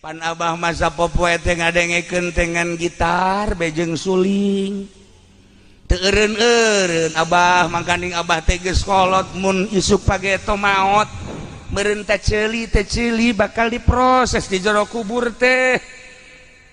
Pan Abah masa popoe teh ngadengekeun dengan gitar bejeng suling. Teu eureun-eureun Abah, mangkaning Abah teh geus kolot, mun isuk pageto maot meureun teh ceuli teh ceuli bakal diproses di jero kubur teh.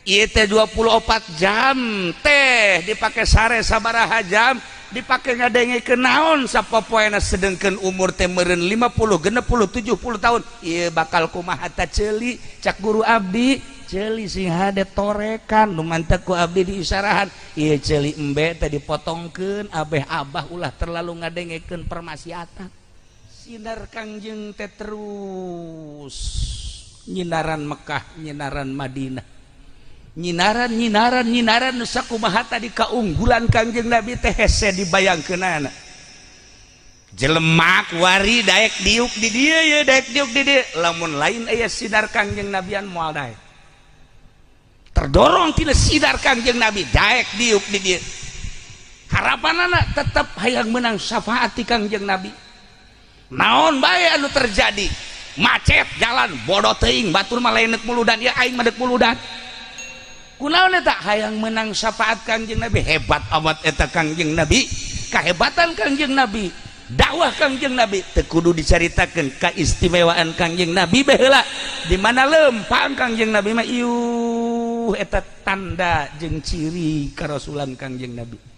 Ieu teh 24 jam teh dipake sare sabaraha jam, dipake ngadengekeun naon sapopoena, sedengkeun umur teh meureun 50, 60, 70 tahun. Ieu bakal kumaha ta ceuli? Cak guru abdi, ceuli sing hade torekan nu mantek ku abdi diisarahan. Ieu ceuli embe teh dipotongkeun abeh Abah ulah terlalu ngadengekeun permaksiatan. Sinar Kangjeng teh terus nyinaran Mekah, nyinaran Madinah, nyinaran, nyinaran, nyinaran. Nu sakumaha tadi kaunggulan Kangjeng Nabi teh hese dibayangkeunana. Jelema kuari daek diuk di dieu, ye daek diuk di dieu, lamun lain aya sinar Kangjeng Nabian moal daek. Terdorong tina sinar Kangjeng Nabi daek diuk di dieu. Harapanana tetep hayang menang syafaat ti Kangjeng Nabi. Naon bae anu terjadi, macet jalan, bodoh teuing, batur mah lain muludan ya, aing mah deuk muludan. Kunaon eta? Hayang menang syafaat Kangjeng Nabi. Hebat amat eta Kangjeng Nabi, kehebatan Kangjeng Nabi, dakwah Kangjeng Nabi teu kudu dicaritakeun. Keistimewaan Kangjeng Nabi baheula di mana lempang Kangjeng Nabi mah, iuh, eta tanda jeung ciri karasulan Kangjeng Nabi.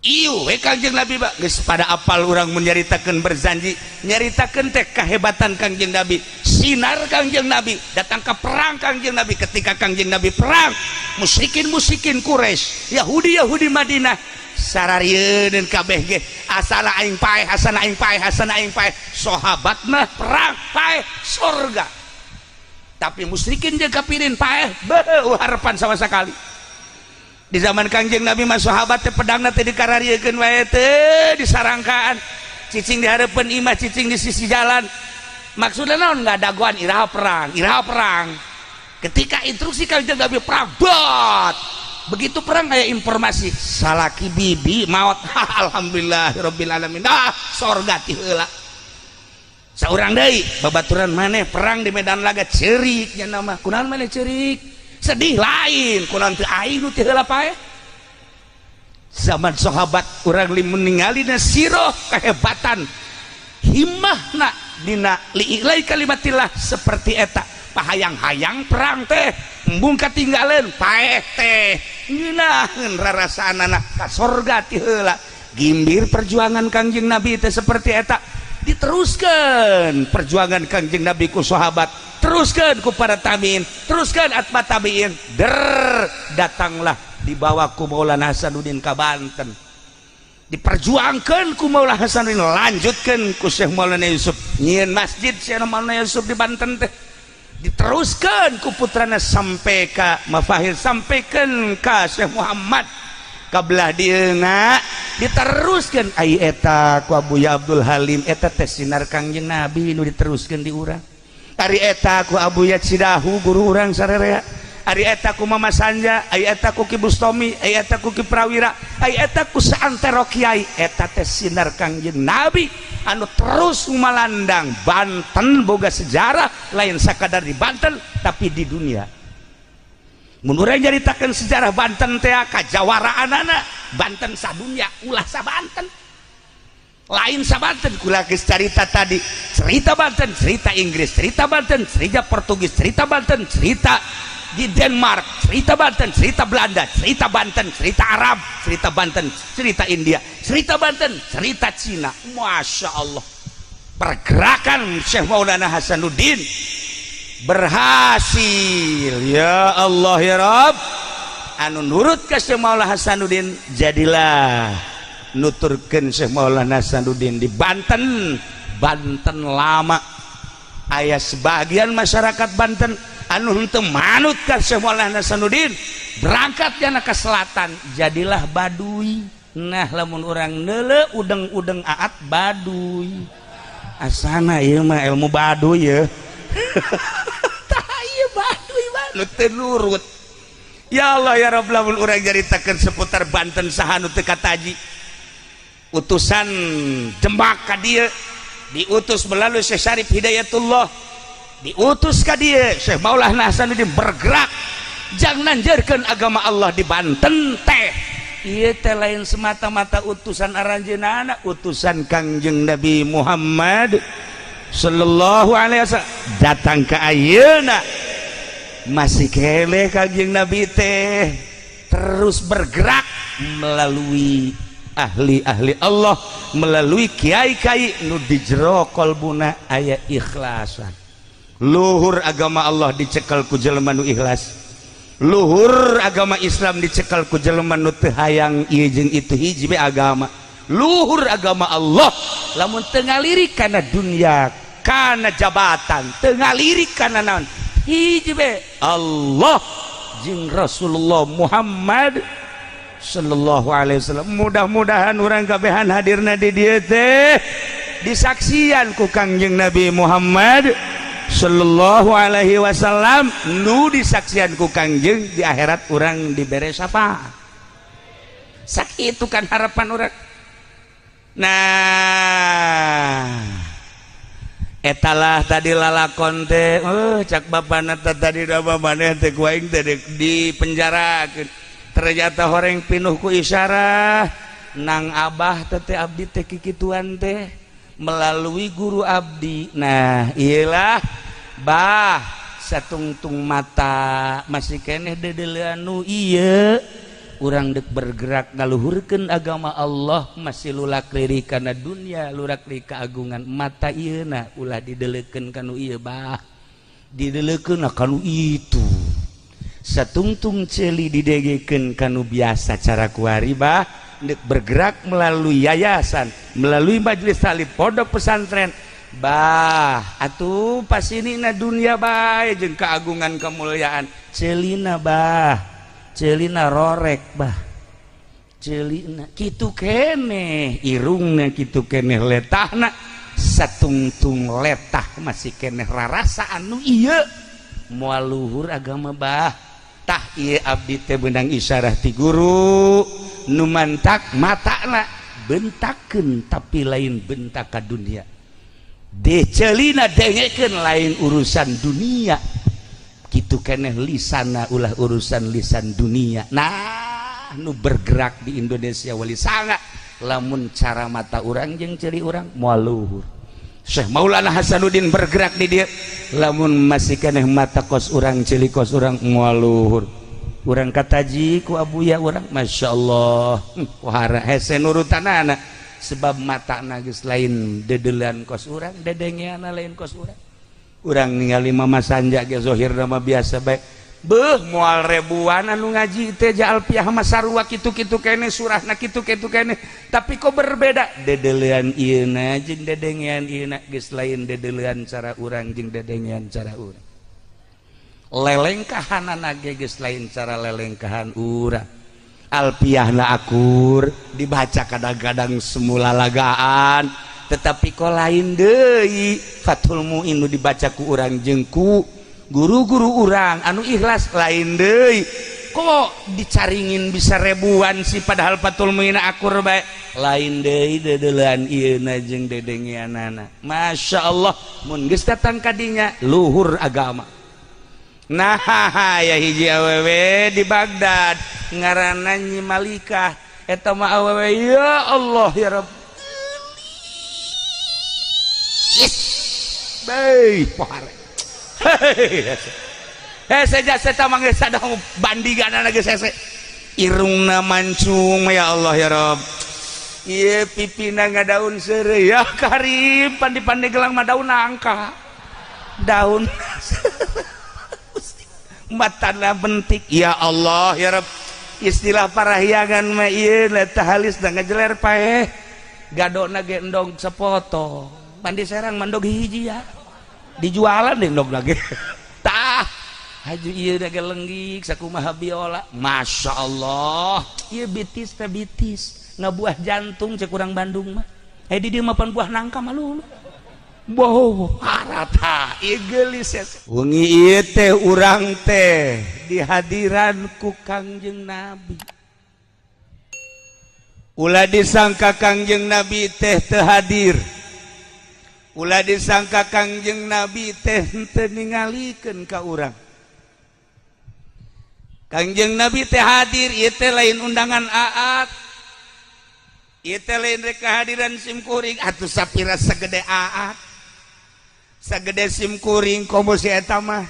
Iuh we Kangjeng Nabi mah geus pada apal. Urang mun nyaritakeun Berzanji, nyaritakeun teh kehebatan Kangjeng Nabi, sinar Kangjeng Nabi datang ke perang Kangjeng Nabi. Ketika Kangjeng Nabi perang, musyrikin musyrikin Quraisy, Yahudi Yahudi Madinah sararieun kabeh ge, asana aing paeh, asana aing paeh, asana aing paeh. Sahabat mah perang paeh surga, tapi musyrikin jeung kafirin paeh beuh harapan sama sekali. Di zaman Kangjeng Nabi mah sahabat teh pedangna teh dikarariekeun wae teh, disarangkaan, cicing di hareupeun imah, cicing di sisi jalan. Maksudnya naon? Nggak dagoan iraha perang, iraha perang. Ketika instruksi Kangjeng Nabi perang, bot begitu perang kayak informasi salaki bibi maut, alhamdulillah rabbil alamin, ah sorga ti heula. Saurang deui babaturan maneh perang di medan laga, ceurik nya nama. Kunaon maneh ceurik sedih? Lain kunaon teu aing nu ti heula paeh. Zaman sahabat urang ningali siroh kehebatan himmahna dina li'ilai kalimatillah seperti eta, pahayang-hayang perang teh embung katinggalan paeh teh ngeunaheun rarasaanana ka sorga ti heula. Gimbir perjuangan Kangjeng Nabi teh seperti eta. Diteruskan perjuangan Kangjeng Nabi ku sahabat, teruskan ku para tabiin, teruskan atba tabiin, der datanglah dibawa ku Maulana Hasanuddin ka Banten, diperjuangkan ku Maulana Hasanuddin, lanjutkan ku Syekh Maulana Yusuf, nyieun masjid Syekh Maulana Yusuf di Banten teh, diteruskan ku putrana sampai ka Mafahir, sampaikan ka Syekh Muhammad kabelah dieuna, diteruskan ai eta ku Abuya Abdul Halim. Eta teh sinar Kangjeng Nabi nu diteruskan di urang. Ari eta ku Abuya Cidahu, guru urang sarerea, ari eta ku Mama Sanja, ari eta ku Ki Bustomi, ari eta ku Ki Prawira, ari eta ku saantero kiai. Eta teh sinar Kangjeng Nabi anu terus malandang. Banten boga sejarah, lain sakadar di Banten tapi di dunia. Mun urang nyaritakeun sejarah Banten teh kajawaraanana Banten sadunya, ulah sa Banten, lain sa Banten. Kula geus carita tadi, cerita Banten, cerita Inggris, cerita Banten, cerita Portugis, cerita Banten, cerita di Denmark, cerita Banten, cerita Belanda, cerita Banten, cerita Arab, cerita Banten, cerita India, cerita Banten, cerita Cina. Masya Allah, pergerakan Syekh Maulana Hasanuddin berhasil. Ya Allah ya Rob, anu nurut ke Syekh Maulana Hasanuddin jadilah nuturkeun Syekh Maulana Hasanuddin di Banten. Banten lama aya sebagian masyarakat Banten anu henteu manut ka Syekh Maulana Hasanuddin, berangkat jana ke selatan, jadilah Baduy. Nah, lamun urang neule udeng-udeng aat Baduy, asana ieu mah ilmu Baduy ya. Tah, ieu Baduy nu teu nurut. Ya Allah ya Rabb, lamun urang nyaritakeun seputar Banten, saha nu teu kataji? Utusan Demak ka dieu diutus melalui Syekh Syarif Hidayatullah. Diutus ka dieu Syekh Maulana Hasanuddin bergerak jang nanjeurkeun agama Allah di Banten teh. Ieu teh lain semata-mata utusan aranjeunana, utusan Kangjeng Nabi Muhammad sallallahu alaihi wasallam. Datang ke ayeuna masih keneh Kangjeng Nabi teh terus bergerak melalui ahli-ahli Allah, melalui kiai-kiai nu di jero kolbuna aya ikhlasan. Luhur agama Allah dicekel ku jelema nu ikhlas, luhur agama Islam dicekel ku jelema nu teu hayang ieu jeung itu, hiji be agama. Luhur agama Allah lamun teu ngalirik kana dunia, kana jabatan, teu ngalirik kana naon, hiji be Allah jeung Rasulullah Muhammad sallallahu alaihi wasallam. Mudah-mudahan urang kabehan hadirna di dieu teh disaksian ku Kangjeng Nabi Muhammad sallallahu alaihi wasallam, nu disaksian ku Kangjeng di akhirat urang dibere syafaat. Sakitu kan harapan urang. Nah, etalah tadi lalakon teh. Oh, cak bapana tadi da maneh teh ku aing teh di penjarakeun. Ternyata horeng pinuh ku isyarah nang abah teh, abdi teh kikituan teh melalui guru abdi. Nah, iyalah bah, satungtung mata masih keneh dedelean nu ieu urang dek bergerak ngaluhurkeun agama Allah, masih lulak lirik kana dunia, lurak lirik keagungan. Mata ieu na ulah didelekeun kanu ieu bah, didelekeun kanu itu. Satungtung ceuli didengekeun kanu biasa cara kuari bah, dek bergerak melalui yayasan, melalui majelis taklim, pondok pesantren bah. Atuh pas ini na dunia bae jeung keagungan kemuliaan, ceulina bah, ceulina rorek bah, ceulina kitu keneh, irungna kitu keneh, letahna satungtung letah masih keneh rarasa anu ieu moal luhur agama bah. Tah, ieu abdi teh beunang isyarah ti guru nu mantak matana bentakeun, tapi lain bentak ka dunia, de ceulina dengekeun lain urusan dunia, kitu keneh lisana ulah urusan lisan dunia. Nah, nu bergerak di Indonesia Wali Sanga, lamun cara mata urang jeung ceuli urang moal luhur. Syekh Maulana Hasanuddin bergerak di dieu, lamun masih keneh mata kos urang, ceuli kos urang, moal luhur. Urang kataji ku abuya urang, Masya Allah, wahara hese nurutanana, sebab matana geus lain dedelean kos urang, dedengeana lain kos urang. Urang ningali Mama Sanja ge zahirna mah biasa bae, beuh, moal ribuan anu ngaji teh ja alfiah mah sarua kitu-kitu keneh, surahna kitu-kitu keneh, tapi kok berbeda dedelean ieuna jeung dedengean ieuna geus lain dedelean cara urang jeung dedengean cara urang, lelengkahanana ge geus lain cara lelengkahan urang. Alfiahna akur dibaca, kadang-kadang semula lagaan, tetapi kok lain deui Fathul Muin nu dibaca ku urang jeung ku guru-guru urang anu ikhlas, lain deui. Kok dicaringin bisa ribuan sih, padahal Fathul Muin akur bae? Lain deui dedelean ieuna jeung dedengeanana. Masya Allah, mun geus datang kadinya luhur agama. Nah, ya hiji awewe di Baghdad ngaranna Nyi Malikah. Eta mah awewe, ya Allah ya Rabb. Yes. Baik, pohare. Hese jasa eta mah geus sadang bandinganana geus hese. Irungna mancung, ya Allah ya Rabb. Ieu pipina ngadaun seureuy, ya karim pandi-pandi gelang mah daun nangka. Daun matana bentik, ya Allah ya Rabb. Istilah parahyangan mah ieu letah halis da ngajeler paeh. Gadona ge endog sepoto. Pandi Serang mandog hiji ya. Dijualan deh endog lagi. Tah, haju ieu da ge lenggik sakumaha biola. Masya Allah. Ieu bitis teh bitis. Ngabuah jantung cek urang Bandung mah. Eh, di dieu mah pan buah nangka mah lulu. Boh, harata ieu geulis. Wengi ieu teh urang teh dihadiran ku Kangjeng Nabi. Ulah disangka Kangjeng Nabi teh teu hadir. Ulah disangka Kangjeng Nabi teh henteu ningalikeun ka urang. Kangjeng Nabi teh hadir ieu teh lain undangan aat. Ieu teh lain rek kehadiran sim kuring atuh sapira sagede aat. Sagede sim kuring komo si eta mah.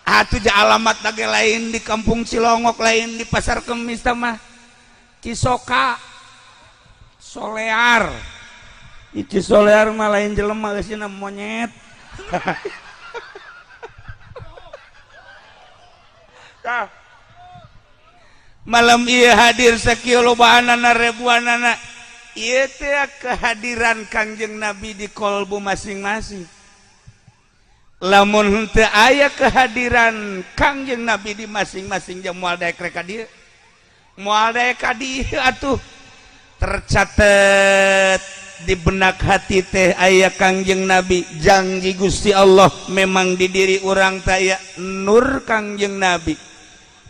Atuh ja alamat lagi lain di Kampung Cilongok, lain di Pasar Kemis tah mah. Cisoka Solear. Itu Solear mah lain jelema geus monyet. Tah. Malam ieu hadir sakieu lobaanana ribuanana. Ieu teh kehadiran Kangjeng Nabi di kolbu masing-masing. Lamun henteu aya kehadiran Kangjeng Nabi di masing-masing jam moal daek rek ka dieu. Moal daek ka dieu atuh. Tercatat di benak hati teh aya Kangjeng Nabi, janji Gusti Allah memang di diri urang teh aya nur Kangjeng Nabi.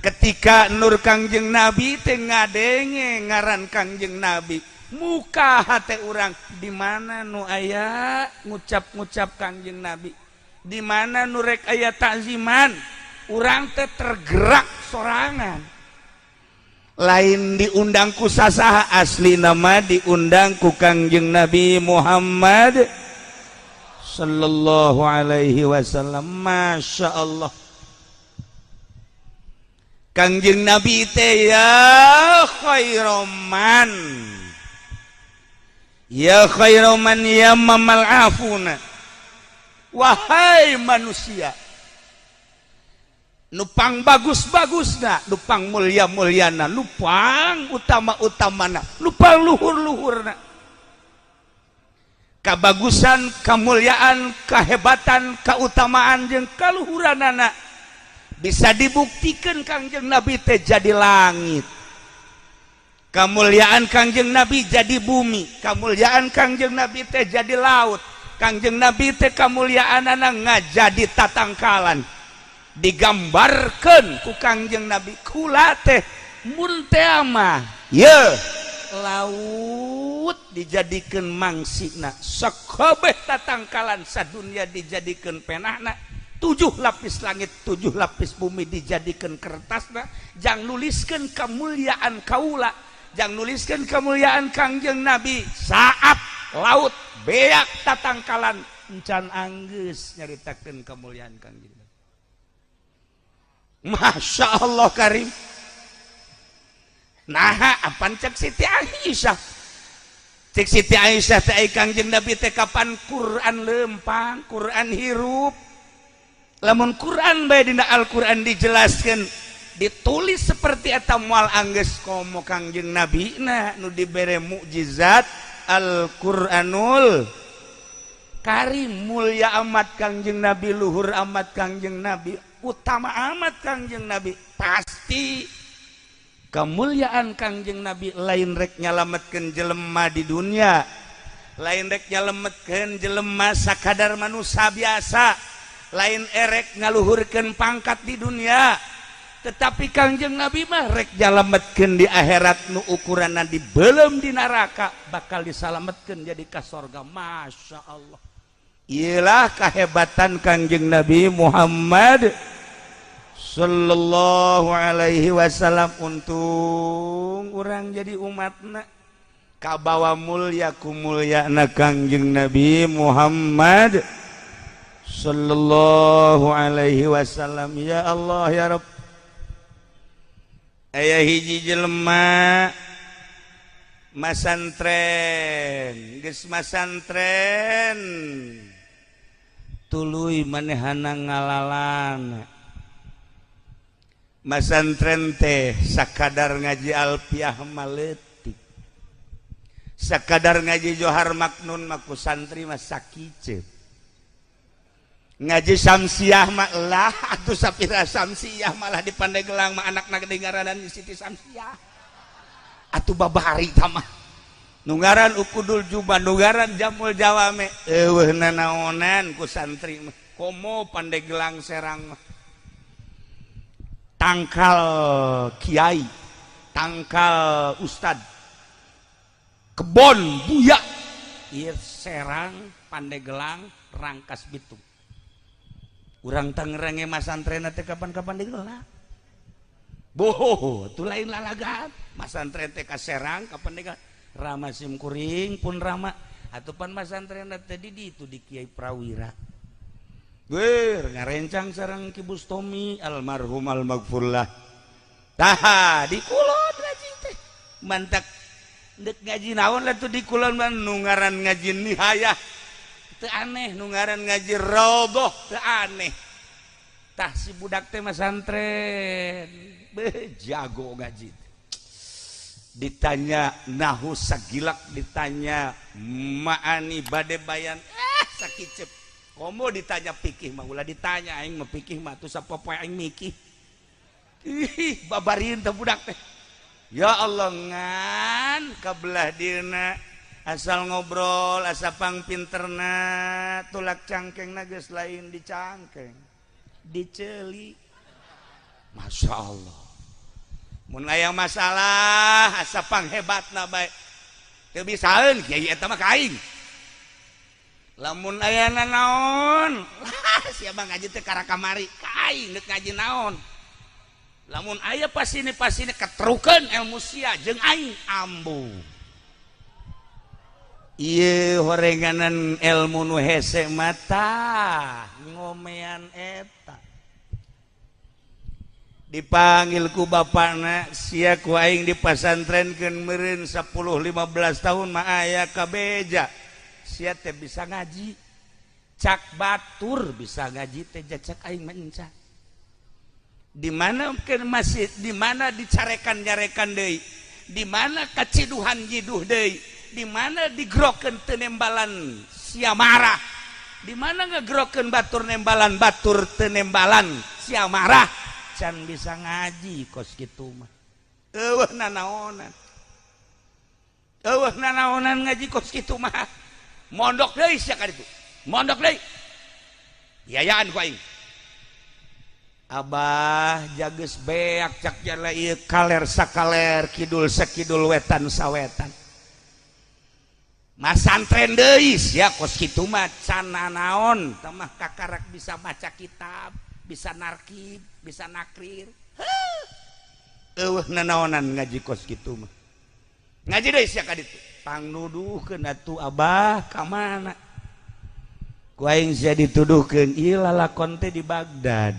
Ketika nur Kangjeng Nabi teh ngadenge ngaran Kangjeng Nabi, muka hate urang di mana nu aya ngucap-ngucap Kangjeng Nabi, di mana nu rek aya takziman, urang teh tergerak sorangan. Lain diundang ku sasaha, asli nama diundang ku Kangjeng Nabi Muhammad sallallahu alaihi wasallam. Masya Allah, Kangjeng Nabi teh ya khairoman, ya khairoman ya mamal afuna. Wahai manusia, nupang bagus-bagusna, nupang mulia-muliana, nupang utama-utamana, nupang luhur-luhurna. Kabagusan, kemuliaan, kehebatan, keutamaan jeung kaluhuranana bisa dibuktikan Kangjeng Nabi teh jadi langit. Kemuliaan Kangjeng Nabi jadi bumi, kemuliaan Kangjeng Nabi teh jadi laut. Kangjeng Nabi teh kemuliaanana ngajadi tatangkalan. Digambarkan ku Kangjeng Nabi kula teh mun teh mah ye laut dijadikan mangsina, sakabeh tatangkalan sadunia dijadikan penahna, 7 lapis langit 7 lapis bumi dijadikan kertasna, jang nuliskeun kemuliaan kaula, jang nuliskeun kemuliaan Kangjeng Nabi. Saat laut beak tatangkalan encan anggeus nyaritakeun kemuliaan Kangjeng Nabi. Masya Allah Karim. Nah, apaan cek Siti Aisyah? Cek Siti Aisyah teh Kangjeng Nabi teh kapan Quran lempang, Quran hirup. Lamun Quran bae dina Al-Quran dijelaskan, ditulis seperti eta moal anggeus komo Kangjeng Nabi na nu dibere mukjizat Al-Qur'anul Karim. Mulia amat Kangjeng Nabi, luhur amat Kangjeng Nabi, utama amat Kangjeng Nabi. Pasti kemuliaan Kangjeng Nabi lain rek nyalametkeun jelema di dunia, lain rek nyalametkeun jelema sakadar manusia biasa, lain erek ngaluhurkeun pangkat di dunia, tetapi Kangjeng Nabi mah rek nyalametkeun di akhirat nu ukuranna dibelem di neraka bakal disalametkeun jadi ka sorga. Masya Allah, iyalah kehebatan Kangjeng Nabi Muhammad sallallahu alaihi wasallam. Untung urang jadi umatna kabawa mulia ku mulyana Kangjeng Nabi Muhammad sallallahu alaihi wasallam. Ya Allah ya Rabb. Aya hiji jelema masantren, geus masantren tuluy manehana ngalalana. Masantren teh sakadar ngaji alfiah maletik, sakadar ngaji Johar Maknun mah ku santri mah sakice, ngaji Samsiah mah lah atuh sapira Samsiah malah di Pandeglang mah anakna ngaranan Siti Samsiah atuh babari tah mah nu ngaran Ukudul Juba, nu ngaran Jamul Jawame eueuh nanaonan ku santri mah. Komo Pandeglang Serang mah tangkal kiai, tangkal ustad, kebon buya. Ieu Serang. Pandeglang, Rangkas Bitung. Urang Tangerang ge masantren teh kapan-kapan digelar. Boh, itu lain lalagan. Masantren teh ka Serang, ka Pandeglang. Rama sim kuring pun rama. Atuh pan masantren teh di ditu di Kiai Prawira. Gue ngarencang sareng Ki Bustomi almarhum almaghfurlah. Tah, di kulon ngaji teh. Mantak dek ngaji naon lah tuh di kulon mah, nu ngaran ngaji nihayah teu aneh, nu ngaran ngaji roboh teu aneh. Tah, si budak teh masantren, beh, jago ngaji. Ditanya nahu sagilak, ditanya maani bade bayan sakicep. Komo ditanya pikih mah ulah ditanya, aing mah pikih mah tuh sapopoe aing mikih. Ih, babarin teh budak teh. Ya Allah, ngan kabelah dina asal ngobrol asa pang pinterna, tulak cangkeng geus lain di cangkeng, diceli. Masya Allah, mun aya masalah asa pang hebatna bae, teu bisaeun kiai eta mah ka aing. Lamun aya naon, siapa ngaji teh kara kamari ka aing, deuk ngaji naon. Lamun aya pasini pasini ketrukeun ilmu sia jeung aing ambu. Ieu horenganan ilmu nu hese mata ngomean eta. Dipanggil ku bapakna, sia ku aing di pasantrenkeun meureun 10 15 tahun mah aya kabeja sia teh bisa ngaji. Cak batur bisa ngaji teh, cak aing mah encan. Di mana ke masjid, di mana dicarekan nyarekan deui, di mana kaciduhan jiduh deui, di mana digrokeun teu nembalan sia marah, di mana ngegrokeun batur nembalan, batur teu nembalan sia marah. Can bisa ngaji kos kitu mah, eueuh nanaonan, eueuh nanaonan ngaji kos kitu mah. Mondok deui sia ka ditu, mondok deui, biayaan ku aing. Abah, jages beak cak jala ieu, kaler sakaler, kidul sakidul, wetan sawetan, masantren deui sia kos kitu mah, can nanaon mah, kakarak bisa maca kitab, bisa narkib, bisa nakrir. Eueuh nanaonan ngaji kos kitu mah, ngaji deui sia ka ditu. Pangnuduhkeun atuh Abah, ka mana ku aing sia dituduhkeun? Ieu lalakon teh di Baghdad.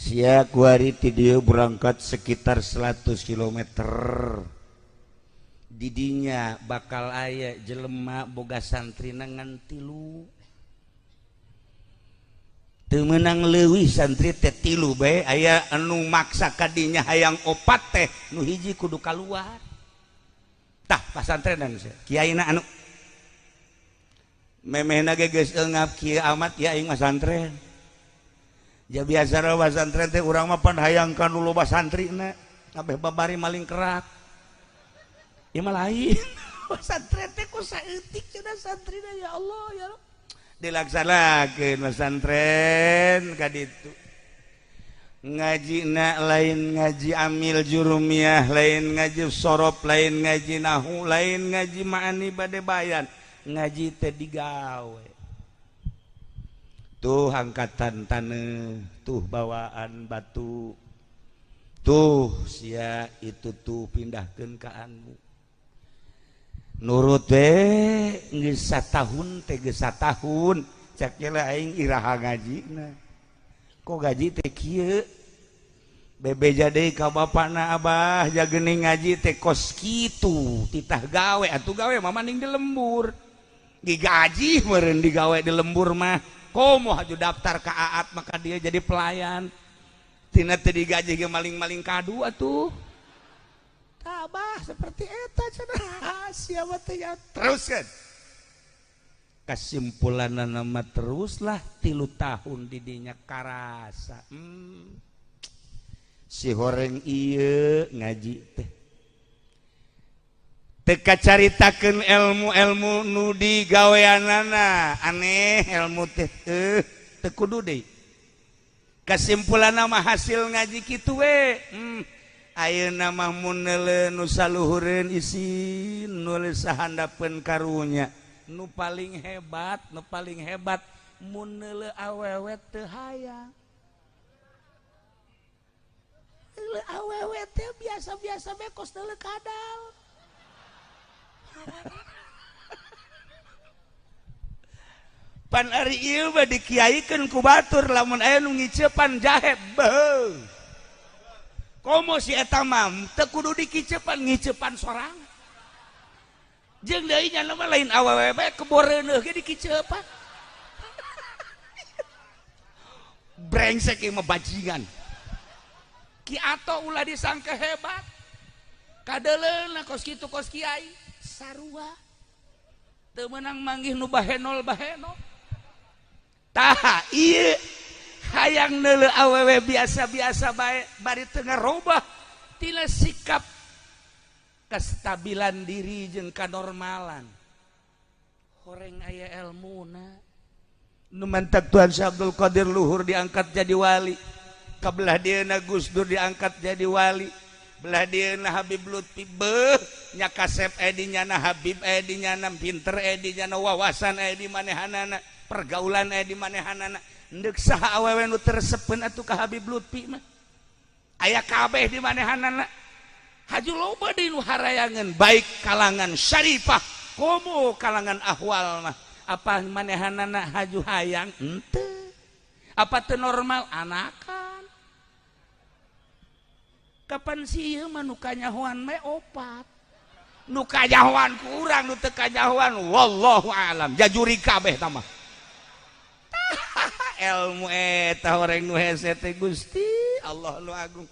Sia kuari ti dieu berangkat sekitar 100 km, didinya bakal aya jelema boga santri ngan tilu, teu meunang leuwih, santri teh tilu bae. Aya anu maksa kadinya hayang opat teh, nu hiji kudu kaluar. Tah, pasantrenan sia kiaina anu memehna ge geus eungap kieu amat ya aing masantren. Ja biasa pasantren teh urang mah pan hayang ka nu loba santrina kabeh, babari maling kerak. Ieu mah lain, pasantren teh ku saeutik cenah santrina. Ya Allah, ya Allah, dilaksanakeun pasantren ka ditu, ngajina lain ngaji amil jurumiyah, lain ngaji sorof, lain ngaji nahu, lain ngaji ma'ani bade bayan, ngaji teh digawe. Tuh angkatan tanah, tuh bawaan batu, tuh sia itu tuh pindahkeun ka anu nurut we. Geus satahun teh, geus satahun, cek aing iraha ngajina, kok gaji teh kieu? Bebeja deui ka bapakna, Abah, ja geuning ngaji teh kos kitu, titah gawe atuh, gawe mah mending di lembur, digaji meureun digawe di lembur mah. Komo haju daftar ka Aat, maka dia jadi pelayan, tina teu digaji ge maling-maling kadu atuh. Tabah seperti eta cenah siapa teh ya. Terus kan kesimpulan nama teruslah 3 tahun didinya karasa, si horeng ieu ngaji teh teka caritakeun ilmu-ilmu nu digaweanana aneh, ilmu teh teu kudu deui. Kesimpulan nama hasil ngaji kitu we, ayeuna mah mun neuleu nu saluhureun isin, nulis sahandapeun karunya. Nu paling hebat, nu paling hebat mun neuleuh awewe teu hayang. Neuleuh awewe teh biasa-biasa bae kos neuleuh kadal. Pan ari ieu mah dikiaikeun ku batur lamun aya nu ngicepan jahe beuh. Komo si eta mah teu kudu dikicepan, ngicepan sorangan. Jeung deui nya mah lain awewe bae keboreuneuh ge dikicepan. Brengsek ieu mah bajingan. Ki Ato ulah disangka hebat. Kadeuleuna kos kitu kos kiai sarua. Teu meunang manggih nu bahenol bahenol. Tah ieu hayang neuleuh awewe biasa-biasa bae bari teu ngarobah tina sikap kestabilan diri jeung kanormalan. Horeng aya elmuna. Nu mantak Tuhan Syekh Abdul Qadir luhur diangkat jadi wali. Kabelah dieuna Gus Dur diangkat jadi wali. Belah dieuna Habib Lutfi beuh nya kasep edi nyana Habib edi nyana pinter edi nyana wawasan edi manehanana pergaulan edi manehanana ndek saha awewe nu tersepeun atuh ka Habib Lutfi mah aya kabeh di manehanana haju loba deui nu harayangeun baik kalangan syarifah komo kalangan ahwal mah apa manehanana haju hayang henteu apa teu normal anakan kapan sih ieu mah nu kanyahoan me opat nu kanyahoan ku urang nu teu kanyahoan wallahu alam jajuri kabeh tah mah. Ilmu eta horeng nu hese teh Gusti Allah nu agung.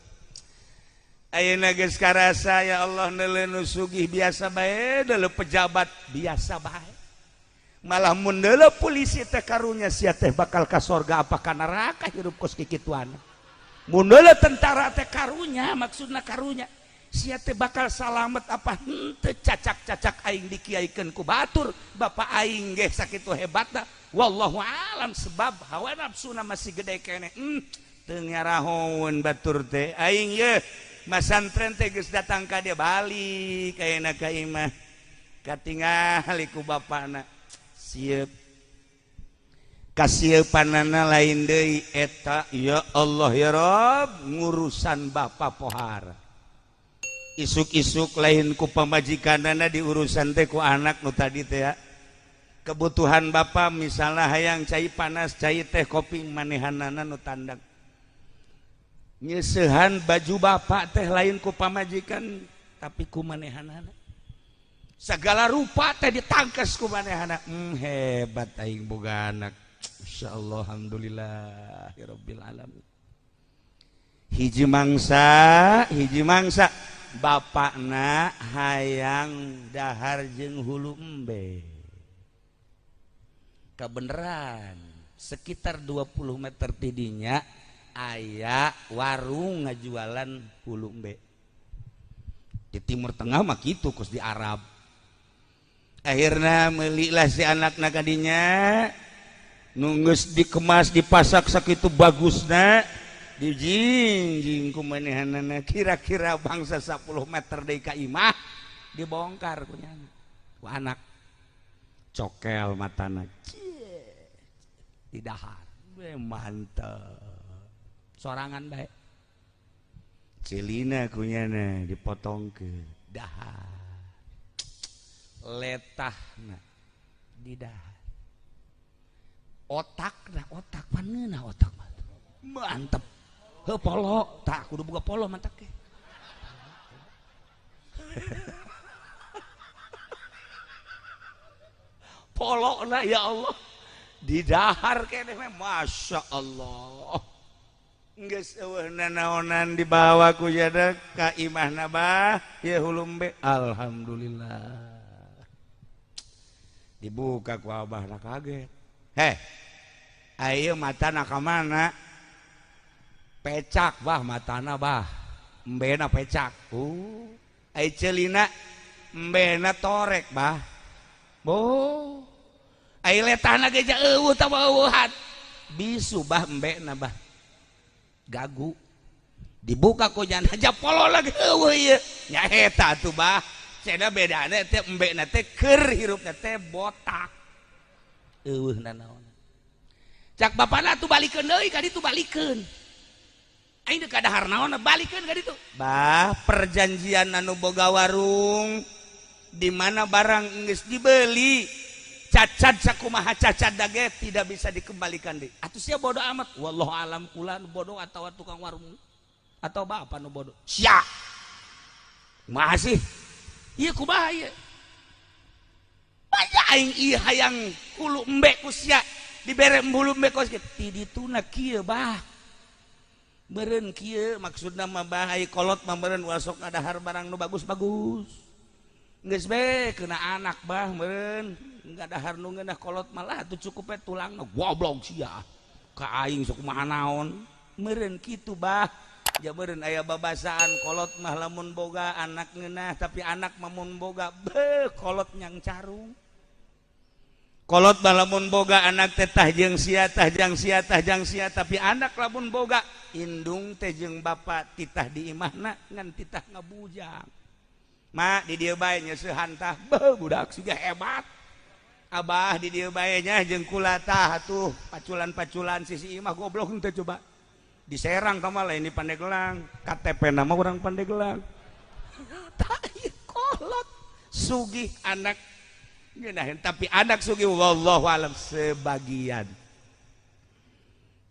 Ayeuna geus karasa ya Allah neuleuh nu sugih biasa bae neuleuh pejabat biasa bae malah mun neuleuh polisi teh karunya sia teh bakal ka sorga apa ka neraka hirup kos kikituan. Mun neuleuh tentara teh karunya maksudna karunya sia teh bakal salamet apa henteu cacak-cacak aing dikiaikeun ku batur bapak aing ge sakitu hebatna wallahu alam sebab hawa nafsuna masih gede keneh. Teu ngarahoun batur teh aing ye masantren teh geus datang ka dia balik ayeuna ka imah katingali ku bapana sieup kasiepanana lain deui eta ya Allah ya Rob ngurusan bapa pohara isuk-isuk lain ku pamajikanana diurusan teh ku anak nu tadi teh ya. Kebutuhan bapa misalnya hayang cai panas cai teh kopi manehanana nu tandang nyesehan baju bapak teh lain ku pamajikan tapi ku manehanana segala rupa teh ditangkes ku manehana. Hebat aing boga anak insyaallah alhamdulillahirabbil alamin. Hiji mangsa bapakna hayang dahar jeung hulu embe kebeneran sekitar 20 meter tidinya aya warung ngajualan hulu embe di Timur Tengah mah kitu kos di Arab. Akhirna melilah si anakna kadinya nunggus dikemas dipasak sakitu bagusna dijingjing ku manehanana kira-kira bangsa 10 meter deui ka imah dibongkar ku nyana ku anak cokel matana di dahar mantep sorangan bae celina kunyana dipotong ke dahar letahna di dahar otakna otak paneuna otak mantep heuh polo tak kudu boga polo mantak ge. Polokna ya Allah di dahar keneh masya Allah geus eueuh nanaonan dibawa ku jada ka imahna bah ieu hulumbe alhamdulillah dibuka ku abahna kaget heh ayeuna matana ka mana pecak bah matana bah embena pecak ai ceulina embena torek bah boh ai letahna ge eueuh tah eueuhan bisu bah embena bah gagu dibuka ku jana aja polo lagi eueuh ieu nya eta atuh bah Cenah bedana teh embena teh keur hirupna teh botak. Eueuh nanaon. Cak bapana tuh balikeun deui ka ditu, balikeun. Aing deuk kadahar naon, balikeun ka ditu. Bah, perjanjian anu boga warung di mana barang geus dibeli, cacat sakumaha cacat dage tidak bisa dikembalikan deui. Atuh sia bodoh amat. Wallahu alam, kula nu bodoh atau tukang warung atau bapak nu bodoh. Sia. Kumaha sih? Ieu kumaha ieu? Banyak aing ieu hayang hulu embe ku sia, dibere hulu embe ku sia. Ti dituna kieu, bah. Meureun kieu maksudna mah, bah, ai kolot mah meureun ulah sok ngadahar barang nu bagus-bagus. Geus be kena anak, bah, meureun ngadahar nu ngeunah, kolot malah tuh cukup we tulangna. Goblok sia. Ka aing sok kumaha naon? Meureun kitu, bah. Ja meureun aya babasaan kolot mah lamun boga anak ngeunah, tapi anak mah mun boga beuh kolot nyang carung. Kolot mah lamun boga anak teh tah jeung sia, tah jang sia, tah jang sia, tapi anak lamun boga indung teh jeung bapa titah di imahna ngan titah ngabujang. Ma, di dieu bae nyeusehan tah, beuh budak siga hebat. Abah di dieu bae nya jeung kula tah tuh paculan-paculan sisi imah, goblok teh coba. Di Serang kamu lah, ini Pandeglang, KTP nama orang Pandeglang. Tak kolot sugih anak ngeunaheun, tapi anak sugih wallahu alam sebagian.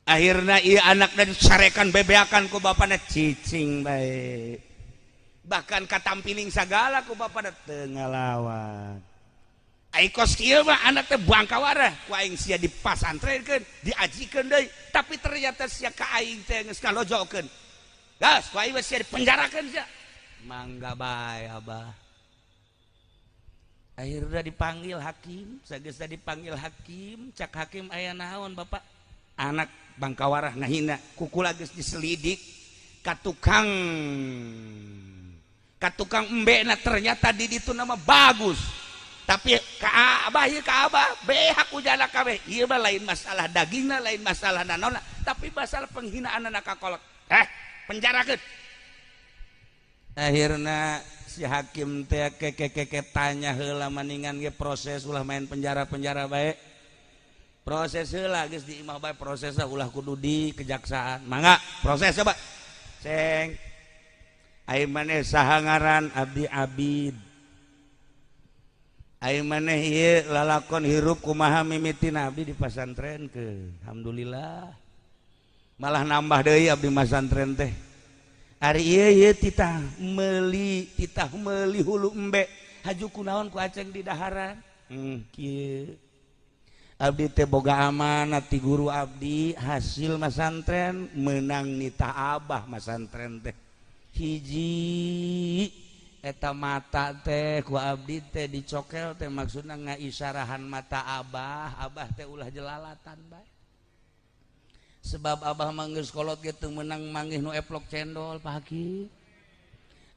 Akhirnya iya anak dan carekan bebeakan ku bapana, cicing bae, bahkan katampiling sagala ku bapana teu ngalawan. Ai kos kieu mah anak teh bangkawarah ku aing sia dipasantrenkeun, diajikeun deui, tapi ternyata sia ka aing teh geus ngalojokeun. Gas ku aing mah sia dipenjarakeun sia. Mangga bae, Abah. Akhirnya dipanggil hakim, sageus dipanggil hakim, cak hakim, "Aya naon, Bapak?" "Anak bangkawarah ngahina kukula." Geus diselidik ka tukang embena, ternyata di ditu nama bagus, tapi ka abah ieu, ka abah behak ujana kabeh. Ieu mah lain masalah dagingna, lain masalah nanaonna, tapi masalah penghinaan anak ka kolot. Penjarakeun. Akhirna si hakim teh keke tanya heula, maningan ge proses, ulah main penjara-penjara bae, proses heula. Geus di imah bae prosesna, ulah kudu di kejaksaan. Mangga proses coba, ceng. Ai maneh saha ngaran? "Abdi Abid." Ai maneh ieu lalakon hirup kumaha mimitina? "Abdi di pasantren ke, alhamdulillah malah nambah deui abdi masantren teh. Ari ieu ieu titah meuli hulu embe, haju kunaon ku aceng di daharan?" Kieu, abdi teh boga amanat ti guru abdi hasil masantren, menang nita abah masantren teh. Hiji eta mata teh ku abdi teh dicokel teh, maksudna ngaisyarahan mata abah, abah teh ulah jelalatan bae, sebab abah mah geus kolot ge teu meunang manggih nu eplok cendol, Pak Hakim.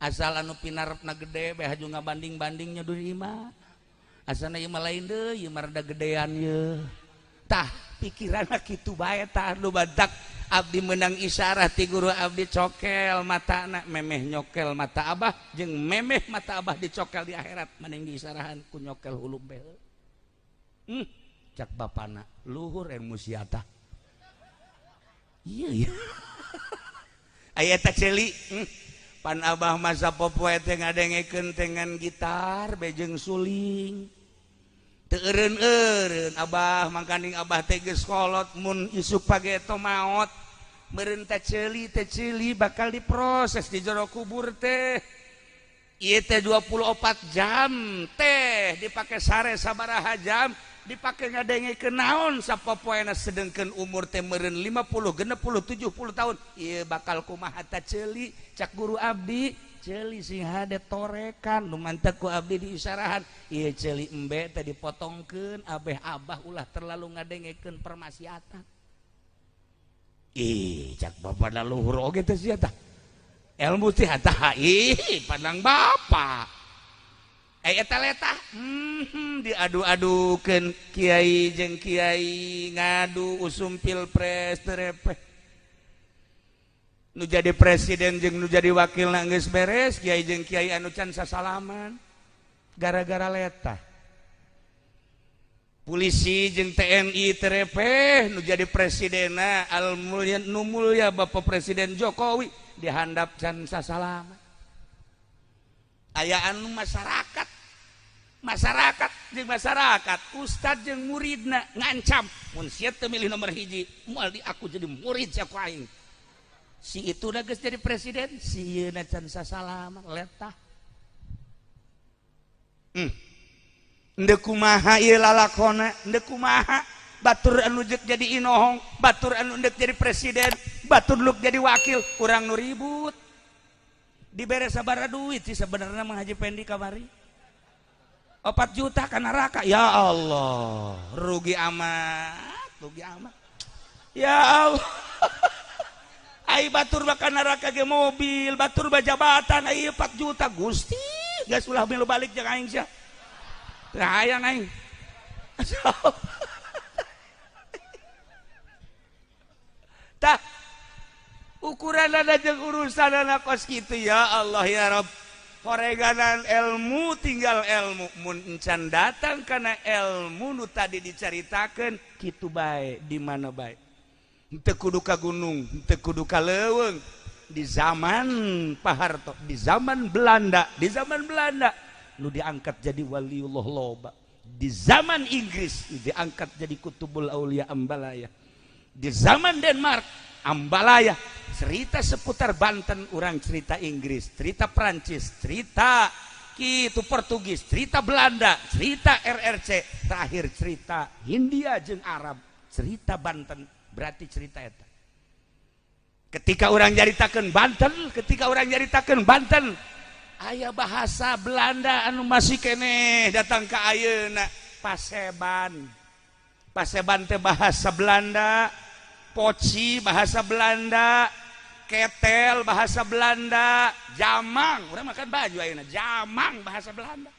Asal anu pinarepna gede bae haju ngabanding-bandingnya di imah, asana ieu mah lain deui, ieu mah rada gedean ye. Tah pikiranna kitu bae. Tah nu badak abdi menang isyarah ti guru abdi, cokel matana memeh nyokel mata abah jeung memeh mata abah dicokel di akhirat, mending diisyarahan ku nyokel hulu bel. Cak bapana, "Luhur ilmu sia tah." Iya iya, aya teh ceuli. Pan abah masa popoe teh ngadengekeun dengan gitar bejeng suling, teu eureun-eureun abah, mangkaning abah teh geus kolot, mun isuk pageto maot meureun teh ceuli teh, ceuli bakal diproses di jero kubur teh. Ieu teh 24 jam teh dipake sare sabaraha jam, dipake ngadengekeun naon sapopoena, sedengkeun umur teh meureun 50, 60, 70 tahun, ieu bakal kumaha ta ceuli? Cak guru abdi, ceuli sing hade torekan nu mantak ku abdi diisyarahan ieu ceuli embe teh dipotongkeun abeh abah ulah terlalu ngadengekeun permaksiatan. Ih, cak bapak luhur oge teh sia tah ilmu teh tah. Ih, pandang bapak eta letah, diadu-adukeun kiai jeung kiai, ngadu usum pilpres terepeh nu jadi presiden jeung nu jadi wakil geus beres, kiai jeung kiai anu can sasalaman. Gara-gara letah. Polisi jeung TNI terepeh, nu jadi presidena al mulia, nu mulia Bapak Presiden Jokowi dihandap can sasalaman. Aya anu masyarakat, masyarakat jeung masyarakat, ustad jeung muridna ngancam, mun sia teu milih nomor 1, moal di aku jadi murid sia ku aing. Si itu udah geus jadi presiden, si ieu can sasalaman, letah. Ndek kumaha ieu lalakona, ndek kumaha batur anu jek jadi inohong, batur anu ndek jadi presiden, batur nu jadi wakil, urang nu ribut. Dibere sabaraha duit sih sebenarnya Mang Haji Pendi kamari? 4 juta ka neraka. Ya Allah, rugi amat, rugi amat. Ya Allah. Ai batur bakal neraka ge mobil, batur jabatan, ai 4 juta, Gusti. Geus ulah milu balik jeung aing sia. Teu hayang aing. Tah ukuran jeung urusan kos kitu, ya Allah ya Rabb. Horeganan ilmu tinggal ilmu, mun encan datang karena ilmu nu tadi dicaritakeun kitu bae, di mana bae. Henteu kudu ka gunung, henteu kudu ka leuweung. Di zaman Pak Harto, di zaman Belanda, di zaman Belanda nu diangkat jadi waliullah loba. Di zaman Inggris diangkat jadi kutubul aulia Ambalaya. Di zaman Denmark Ambalaya. Cerita seputar Banten orang cerita Inggris, cerita Prancis, cerita kitu Portugis, cerita Belanda, cerita RRC, terakhir cerita Hindia jeung Arab, cerita Banten berarti cerita eta. Ketika orang nyaritakeun Banten, ketika orang nyaritakeun Banten, aya bahasa Belanda anu masih keneh datang ke ayeuna, Paseban. Paseban teh bahasa Belanda, poci bahasa Belanda, ketel bahasa Belanda, jamang, urang makan baju ayeuna, jamang bahasa Belanda.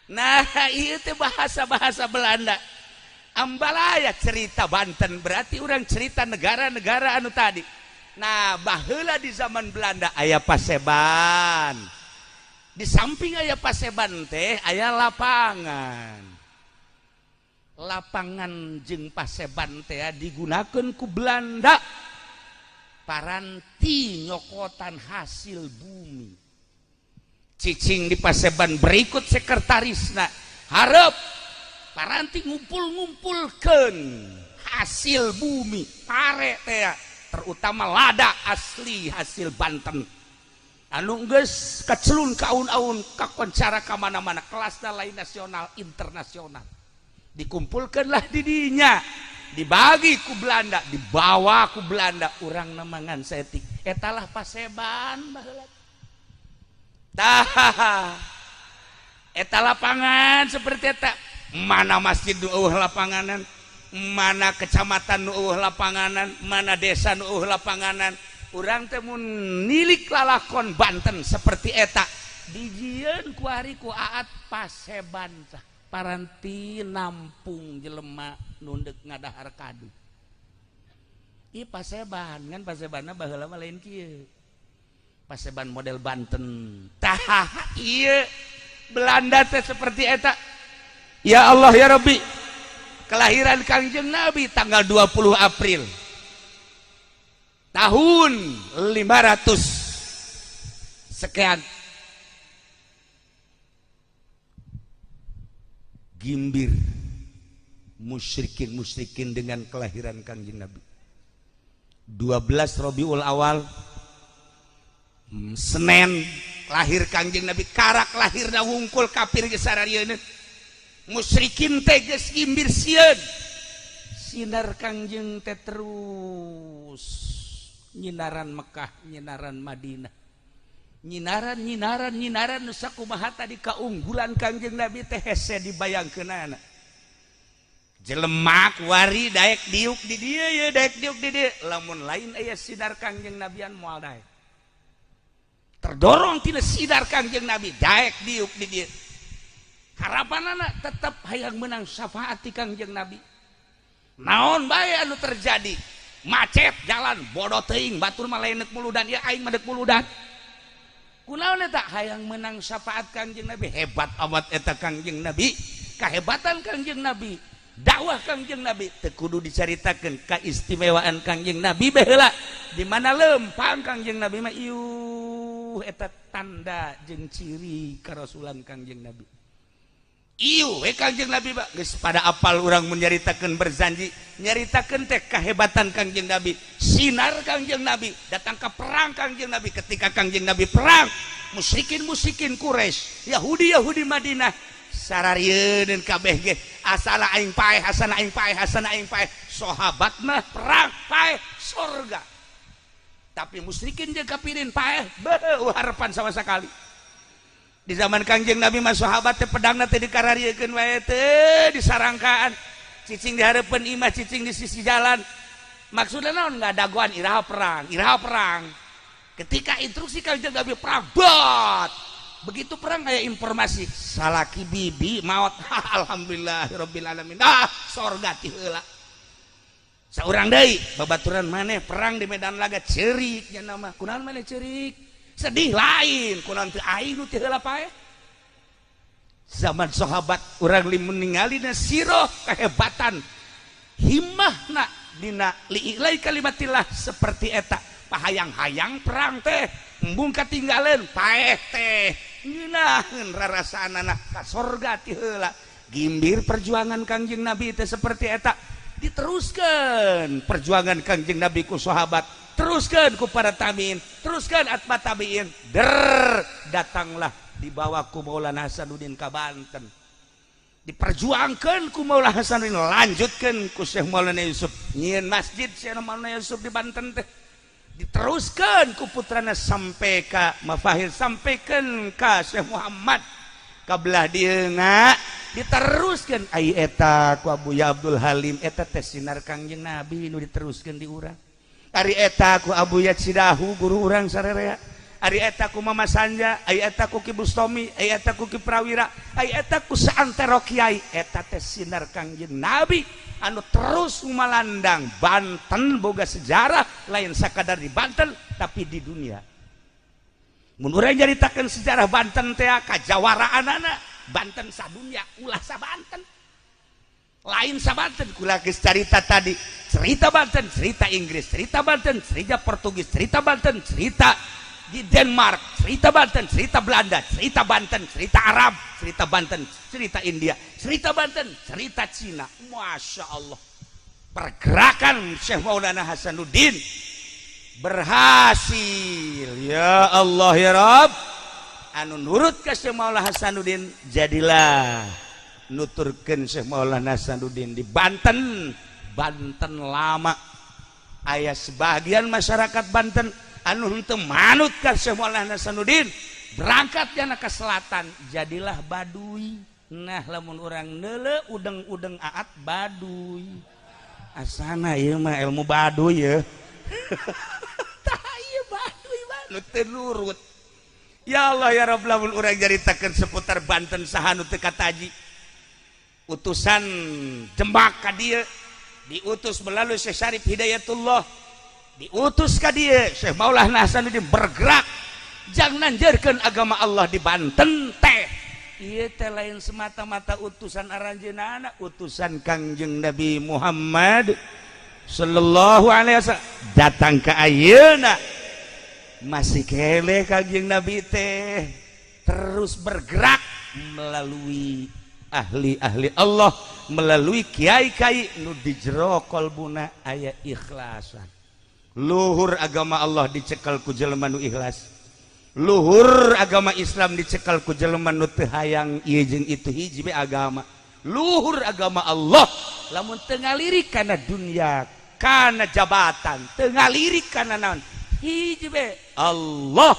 Nah, ieu teh bahasa-bahasa Belanda. Ambalaya cerita Banten berarti orang cerita negara-negara anu tadi. Nah, baheula di zaman Belanda aya Paseban. Di samping aya Paseban teh aya lapangan. Lapangan jeung Paseban teh digunakeun ku Belanda paranti nyokotan hasil bumi. Cicing di Paseban berikut sekretarisna hareup paranti ngumpul-ngumpulkeun hasil bumi pare teh, terutama lada asli hasil Banten anu geus kacelun ka aun-aun, kakoncara ka mana-mana, kelasna lain nasional, internasional. Dikumpulkanlah di dinya, dibagi ku Belanda, dibawa ku Belanda, urang nemangan setik etalah Paseban baheula. Tah, eta lapangan seperti eta, mana masjid nu eueuh lapanganan, mana kecamatan nu eueuh lapanganan, mana desa nu eueuh lapanganan. Urang teh mun nilik lalakon Banten seperti eta, dijieun ku ari ku Aat Paseban tah paranti nampung jelema nu deuk ngadahar kadu. Ih, Paseban kan Pasebanna baheula mah lain kieu. Paseban model Banten. Tah, ieu Belanda teh seperti eta. Ya Allah ya Rabbi, kelahiran Kangjeng Nabi tanggal 20 April tahun 500 sekian. Gimbir musyrikin-musyrikin dengan kelahiran Kangjeng Nabi. 12 Rabiul Awal, Senin, lahir Kangjeng Nabi. Karak lahirna wungkul kafir geus sararieun, musyrikin teh geus gimbir sieun. Sinar Kangjeng teh terus nyinaran Mekah, nyinaran Madinah, nyinaran nyinaran nyinaran. Nu sakumaha tadi kaunggulan Kangjeng Nabi teh hese dibayangkeunana. Jelema kuari daek diuk di dieu ye, daek diuk di dieu, lamun lain aya sinar Kangjeng Nabian moal daek. Terdorong tina sinar Kangjeng Nabi daek diuk di dieu. Harapanana tetep hayang menang syafaat ti Kangjeng Nabi. Naon bae anu terjadi, macet jalan, bodoh teuing, batur mah lain deuk muludan, ya aing mah deuk muludan. Kunaon eta hayang menang syafaat Kangjeng Nabi? Hebat amat eta Kangjeng Nabi, kahebatan Kangjeng Nabi, dakwah Kangjeng Nabi teu kudu dicaritakeun. Kaistimewaan Kangjeng Nabi baheula di mana lempang Kangjeng Nabi mah, iuh, eta tanda jeung ciri karasulan Kangjeng Nabi. Iuh we Kangjeng Nabi mah geus pada apal. Urang mun nyaritakeun berzanji, nyaritakeun teh kahebatan Kangjeng Nabi, sinar Kangjeng Nabi datang ke perang Kangjeng Nabi. Ketika Kangjeng Nabi perang, musyrikin musyrikin Quraisy, Yahudi Yahudi Madinah sararieun kabeh ge, asana aing paeh, asana aing paeh, asana aing paeh. Sahabat mah perang paeh sorga, tapi musyrikin jeung kafirin paeh beuh harapan sama sekali. Di zaman Kangjeng Nabi mah sahabat teh pedangna teh dikarariekeun wae teh, disarangkaan, cicing di hareupeun imah, cicing di sisi jalan. Maksudnya naon? Ngadagoan iraha perang, iraha perang. Ketika instruksi Kangjeng Nabi perang, bat begitu perang kayak informasi salaki bibi maut, alhamdulillahirabbil alamin, ah, sorga ti heula. Saurang deui babaturan maneh perang di medan laga, ceurik nya nama. Kunaon maneh ceurik sedih? Lain kunaon teu aing nu ti heula paeh. Zaman sahabat urang limun ningali na siroh kehebatan himmahna dina li'ilai kalimatillah seperti eta, pahayang-hayang perang teh embung katinggalan paeh teh ngeunaheun rarasaanana ka sorga ti heula. Gimbir perjuangan Kangjeng Nabi teh seperti eta. Diteruskan perjuangan Kangjeng Nabi ku sahabat, teruskan ku para tabiin, teruskan atba tabiin, der datanglah dibawa ku Maulana Hasanuddin ka Banten, diperjuangkan ku Maulana Hasanuddin, lanjutkan ku Syekh Maulana Yusuf, nyieun masjid Syekh Maulana Yusuf di Banten teh, diteruskan ku putrana sampai ka Mafahir, sampaikan ka Syekh Muhammad kabelah dieu diteruskan ai eta ku Abuya Abdul Halim. Eta teh sinar Kangjeng Nabi nu diteruskan di urang. Ari eta ku Abuya Cidahu, guru urang sarerea, ari eta ku Mama Sanja, ari eta ku Ki Bustomi, ari eta ku Ki Prawira, ari eta ku saantero kiai. Eta teh sinar Kangjeng Nabi anu terus malandang. Banten boga sejarah, lain sakadar di Banten tapi di dunia. Mun urang nyaritakeun sejarah Banten teh kajawaraanana Banten sadunya, ulah sa Banten, lain sa Banten. Kula geus carita tadi, cerita Banten cerita Inggris, cerita Banten cerita Portugis, cerita Banten cerita di Denmark, cerita Banten cerita Belanda, cerita Banten cerita Arab, cerita Banten cerita India, cerita Banten cerita Cina. Masya Allah, pergerakan Syekh Maulana Hasanuddin berhasil. Ya Allah ya Rabb, anu nurut ke Syekh Maulana Hasanuddin, jadilah nuturkeun Syekh Maulana Hasanuddin di Banten. Banten lama aya sebagian masyarakat Banten anu henteu manut ka Syekh Maulana Hasanuddin, berangkat jana ke selatan, jadilah Baduy. Nah, lamun urang neule udeng-udeng aat Baduy, asana ieu mah ilmu Baduy ya. Tah, ieu Baduy nu teu nurut. Ya Allah ya Rabb, lamun urang nyaritakeun seputar Banten, saha nu teu kataji? Utusan Demak ka dieu diutus melalui Syekh Syarif Hidayatullah, diutus ka dieu Syekh Maulana Hasanuddin bergerak jangan nanjerkeun agama Allah di Banten teh. Ieu teh lain semata-mata utusan aranjeunana, utusan Kangjeng Nabi Muhammad sallallahu alaihi wasallam datang ke ayeuna masih keleh Kangjeng Nabi teh terus bergerak melalui ahli-ahli Allah, melalui kiai-kiai nu di jero kolbuna aya ikhlasan. Luhur agama Allah dicekal ku jelema nu ikhlas, luhur agama Islam dicekal ku jelema nu teu hayang ieu jeung itu, hiji be agama. Luhur agama Allah lamun teu ngalirik kana dunia, kana jabatan, teu ngalirik kana naon, hiji be Allah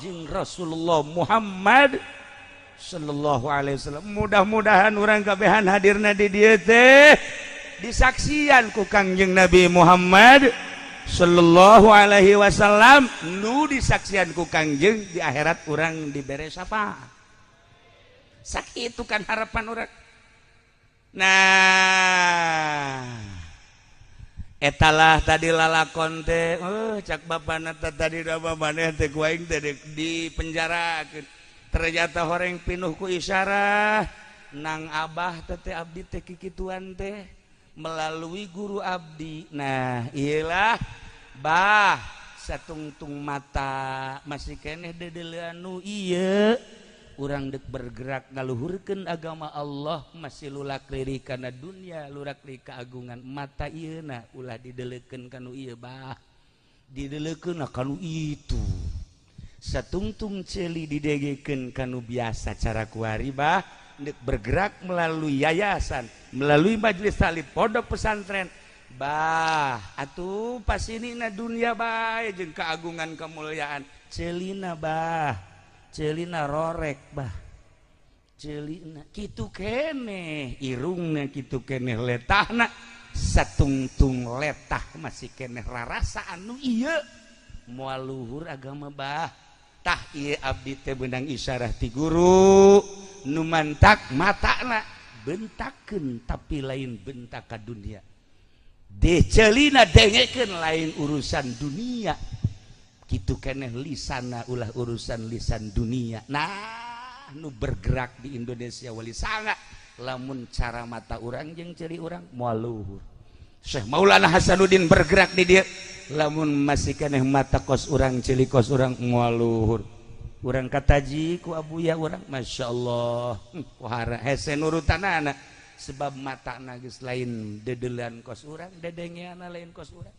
jeung Rasulullah Muhammad sallallahu alaihi wasallam. Mudah-mudahan urang kabehan hadirna di dieu teh disaksian ku Kangjeng Nabi Muhammad sallallahu alaihi wasallam, nu disaksian ku Kangjeng di akhirat urang dibere syafaat. Sakitu kan harapan urang. Nah, Etalah tadi lalakon teh, cak bapana teh tadi da maneh teh ku aing teh di penjarakeun. Ternyata horeng pinuh ku isyarah nang abah teh teh abdi teh kikituan teh melalui guru abdi. Nah, iyalah bah satungtung mata masih keneh dedelean nu ieu urang dek bergerak ngaluhurkeun agama Allah masih lulak lirik kana dunia, lurak lirik keagungan mata ieu na ulah didelekeun kanu ieu bah didelekeun kanu itu satungtung ceuli didegekeun kanu biasa cara kuari bah dek bergerak melalui yayasan, melalui majelis taklim, pondok pesantren bah atuh pasini na dunia bae jeung keagungan kemuliaan ceulina bah celina rorek bah celina kitu keneh irungna kitu keneh letahna satungtung letah masih keneh rarasa anu ieu moal luhur agama bah. Tah ieu abdi teh beunang isyarah ti guru nu mantak matana bentakeun tapi lain bentak ka dunia, de celina dengekeun lain urusan dunia, kitu keneh lisana ulah urusan lisan dunia. Nah nu bergerak di Indonesia wali sanga lamun cara mata urang jeung ceuli urang moal luhur. Syekh Maulana Hasanuddin bergerak di dieu lamun masih keneh mata kos urang ceuli kos urang moal luhur. Urang kataji ku abuya urang masyaallah pohara hese nurutanana sebab matana geus lain dedelean kos urang, dedengeana lain kos urang.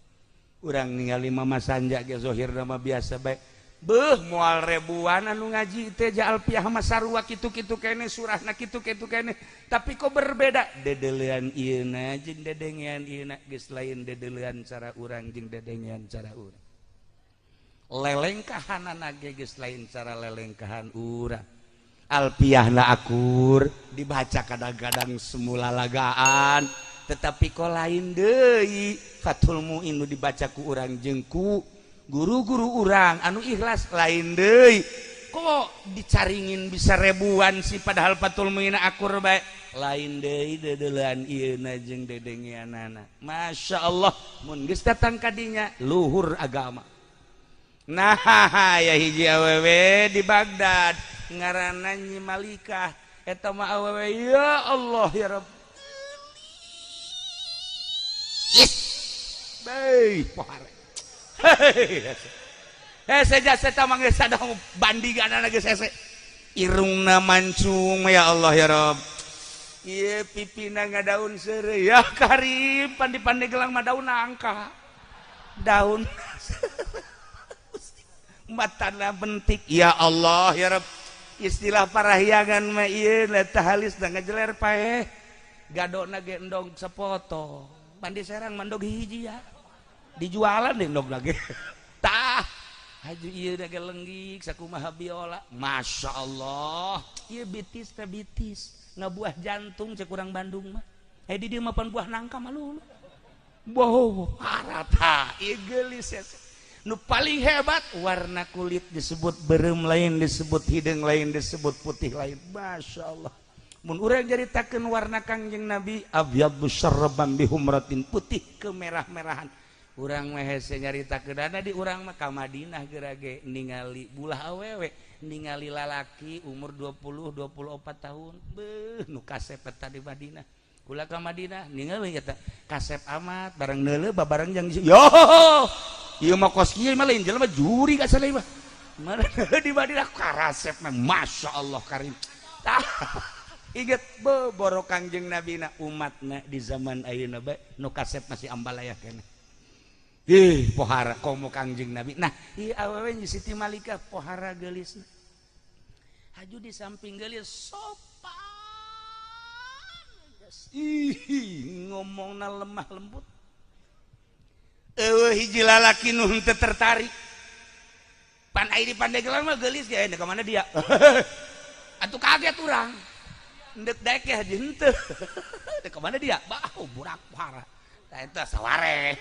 Urang ningali Mama Sanja ge zohir nama biasa bae. Beuh moal ribuan anu ngaji teh ja alfiah mah sarua kitu-kitu keneh surahna kitu-kitu keneh tapi kok berbeda dedelean ieuna jeung dedengean ieuna geus lain dedelean cara urang jeung dedengean cara urang. Lelengkahanana ge geus lain cara lelengkahan urang. Alfiahna akur dibaca kadang-kadang semula lagaan tetapi kok lain deui. Fathul Muin nu dibaca ku urang jeung ku guru-guru urang anu ikhlas lain deui. Kok dicaringin bisa ribuan sih padahal Fathul Muin akur bae lain deui dedelean ieuna jeung dedengeanana. Masya Allah mun geus datang ka dinya luhur agama. Nah ya hiji awewe di Baghdad ngaranna Nyi Malikah eta mah awewe ya Allah ya Rabb. Baik, pohare. Hese jasa mah geus sadang bandinganana geus hese. Irungna mancung ya Allah ya Rabb. Ieu pipina ngadaun seureuy ya karim pandi-pandi gelang mah daun nangka. Daun matana bentik ya Allah ya Rabb. Istilah parahyangan mah ieu letah halis da ngajeler paeh. Gadona ge endog sepotong. Pandi Serang mandog hiji ya dijualan deh endog lagi. Tah haju ieu da lenggik sakumaha biola Masya Allah ieu bitis teh bitis ngabuah jantung cek urang Bandung mah di dieu mah pan buah nangka mah lulu boh harata ieu geulis nu paling hebat warna kulit disebut berem lain disebut hideung lain disebut putih lain Masya Allah. Mun urang nyaritakeun warna Kangjeng Nabi abyaddu syarraban bihumratin putih kemerah-merahan. Urang mah hese nyaritakeunana di urang mah ka Madinah geura ge ningali bulah awewe ningali lalaki umur 20 24 tahun beuh nu kasep eta di Madinah. Kula ka Madinah ningali eta kasep amat bareng neuleuh babareng jeung yo ieu mah kos kieu mah lain jelema juri ka saleh mah. Di Madinah karasep mah masyaallah karim. Tah inget boro Kangjeng Nabi na umatna di zaman ayeuna bae nu kasep masih ambalaya keneh. Ih pohara komo Kangjeng Nabi. Nah ieu awewe Nyi Siti Malikah pohara geulisna. Haju di samping geulis sopan. Ih ngomongna lemah lembut. Eueuh hiji lalaki nu henteu tertarik. Pan ai di Pandeglang mah geulis ge ka mana dia? Atuh kaget urang. Ndek daek ya henteu. Dek ka mana dia? Bah burak parah. Tah eta saware.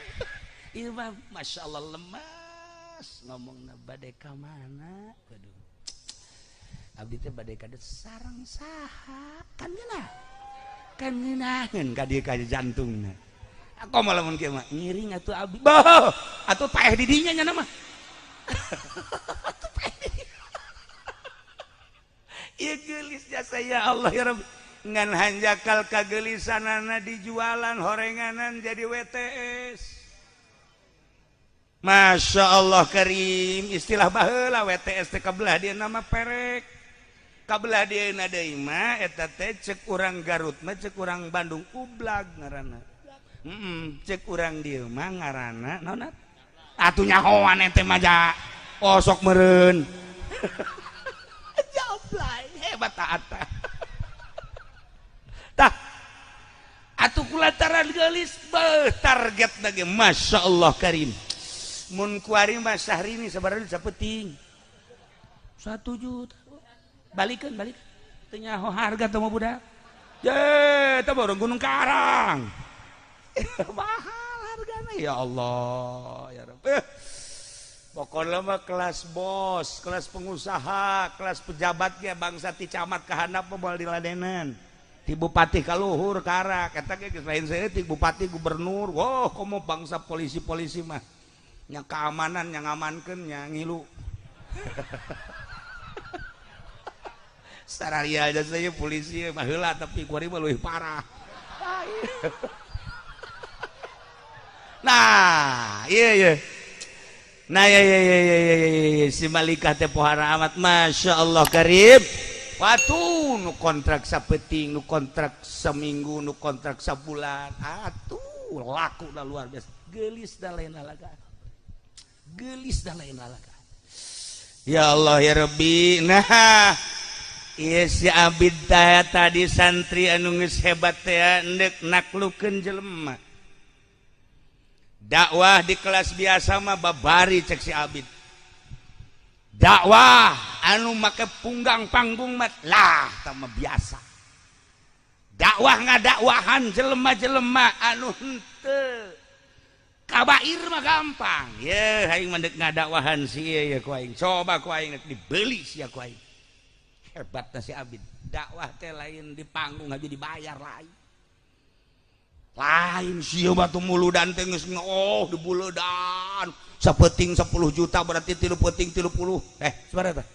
Ieu mah masyaallah lemas ngomongna bade ka mana? Aduh. Abdi teh bade ka sareng saha? Kan ngeunah. Kan ngeunaheun ka dieu ka jantungna. Aku malah mun kieu mah ngiring atuh abi. Bah, atuh paeh di dinya nya mah. Atuh paeh di dinya. Ieu geulis jasa ya Allah ya Rabbi. Ngan hanjakal kagelisanana dijualan horenganan jadi WTS. Masya Allah Karim, istilah baheula WTS teh kabelah dia nama perek, kabelah dia deui mah eta teh cek urang Garut mah, cek urang Bandung ublag ngaranna. Cek urang dieu mah ngaranna naon atuh nyahoan ente mah ja oh sok meureun. Jablay hebat taat tah atuh kulantaran geulis beuh target lagi. Masya Allah Karim, mun kuari mah Syahrini sabaraha sapeting 1 juta balikeun balik teu nyaho harga teh mah budak ye teh baru Gunung Karang mahal hargana ya Allah ya Rabb. Pokoknya mah kelas bos, kelas pengusaha, kelas pejabat ge bangsa ti camat ka handap mah moal diladenan, ti bupati ka luhur karak eta ge geus lain saeutik bupati gubernur. Wah, komo bangsa polisi-polisi mah nya keamanan yang ngamankeun nya ngilu. Sararia aja saya polisi baheula tapi kuari mah leuwih parah. Nah, iya iya. Nah, iya iya iya iya iya si Malikah teh pohara amat Masya Allah Karim. Watuh nu kontrak sapeting, nu kontrak seminggu, nu kontrak sabulan. Atuh laku dah luar biasa. Geulis dah lain lalaga. Gelis dah lain lalaga. Ya Allah ya Rabbi. Nah, iya si Abid teh tadi santri anu geus hebat teh endek naklukeun jelema. Dakwah di kelas biasa mah babari cek si Abid. Dakwah anu make punggang panggung mah lah tah mah biasa. Dakwah ngadakwahan jelema-jelema anu henteu kabair mah gampang. Ye aing mah deuk ngadakwahan si ieu ye ku aing. Coba ku aing dibeli sia ku aing. Hebatna si Abid. Dakwah teh lain di panggung aja dibayar lain. Lain sia batu muludan teh geus oh dibuledan. Sapeting 10 juta berarti 3 peting 30. Sabaraha teh?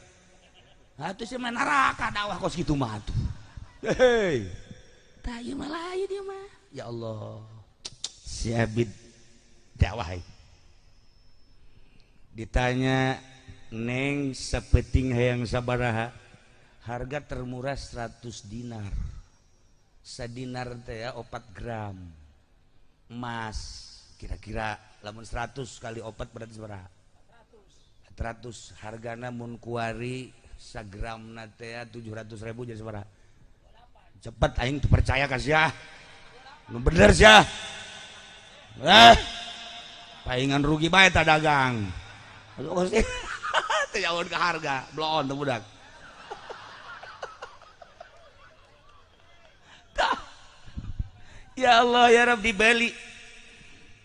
Atuh sia mah neraka dakwah kos kitu mah atuh. Hei. Tah ieu mah lain ieu mah. Ya Allah. Si Abid dakwah ditanya neng sapeting hayang sabaraha, harga termurah 100 dinar, sadinar teh ya 4 gram emas kira-kira, lamun 100 kali 4 berarti sabaraha? 400. Hargana mun kuari sagramna teh 700.000 jadi sabaraha? Cepet aing tuh percaya ka sia nu bener sia. Paingan rugi bae ta dagang. Teu jauh ke harga, bloon teu budak. Ya Allah ya Rabb dibeli.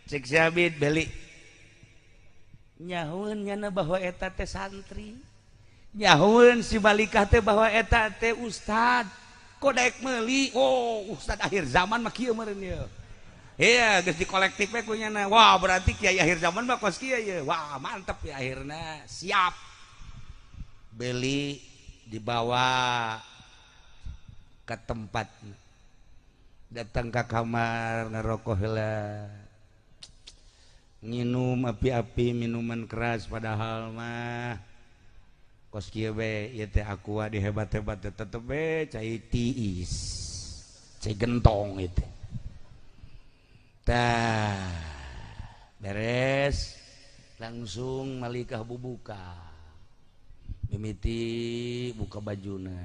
Cek si Abid beli. Nyahueun nyana bahwa eta teh santri. Nyahueun si Malikah teh bahwa eta teh ustad. Kok daek meuli? Oh, ustad akhir zaman mah kieu meureun ieu. Iya, geus di kolektif we ku nyana. Wah, berarti kiai akhir zaman mah kos kieu ye. Wah, mantep ya akhirna. Siap. Beli dibawa ke tempat. Datang ke kamar ngerokok heula. Nginum api-api minuman keras padahal mah kos kieu we ieu teh aqua dihebat-hebat tetep we cai tiis. Cai gentong ieu teh. Tah beres langsung Malikah bubuka mimiti buka bajuna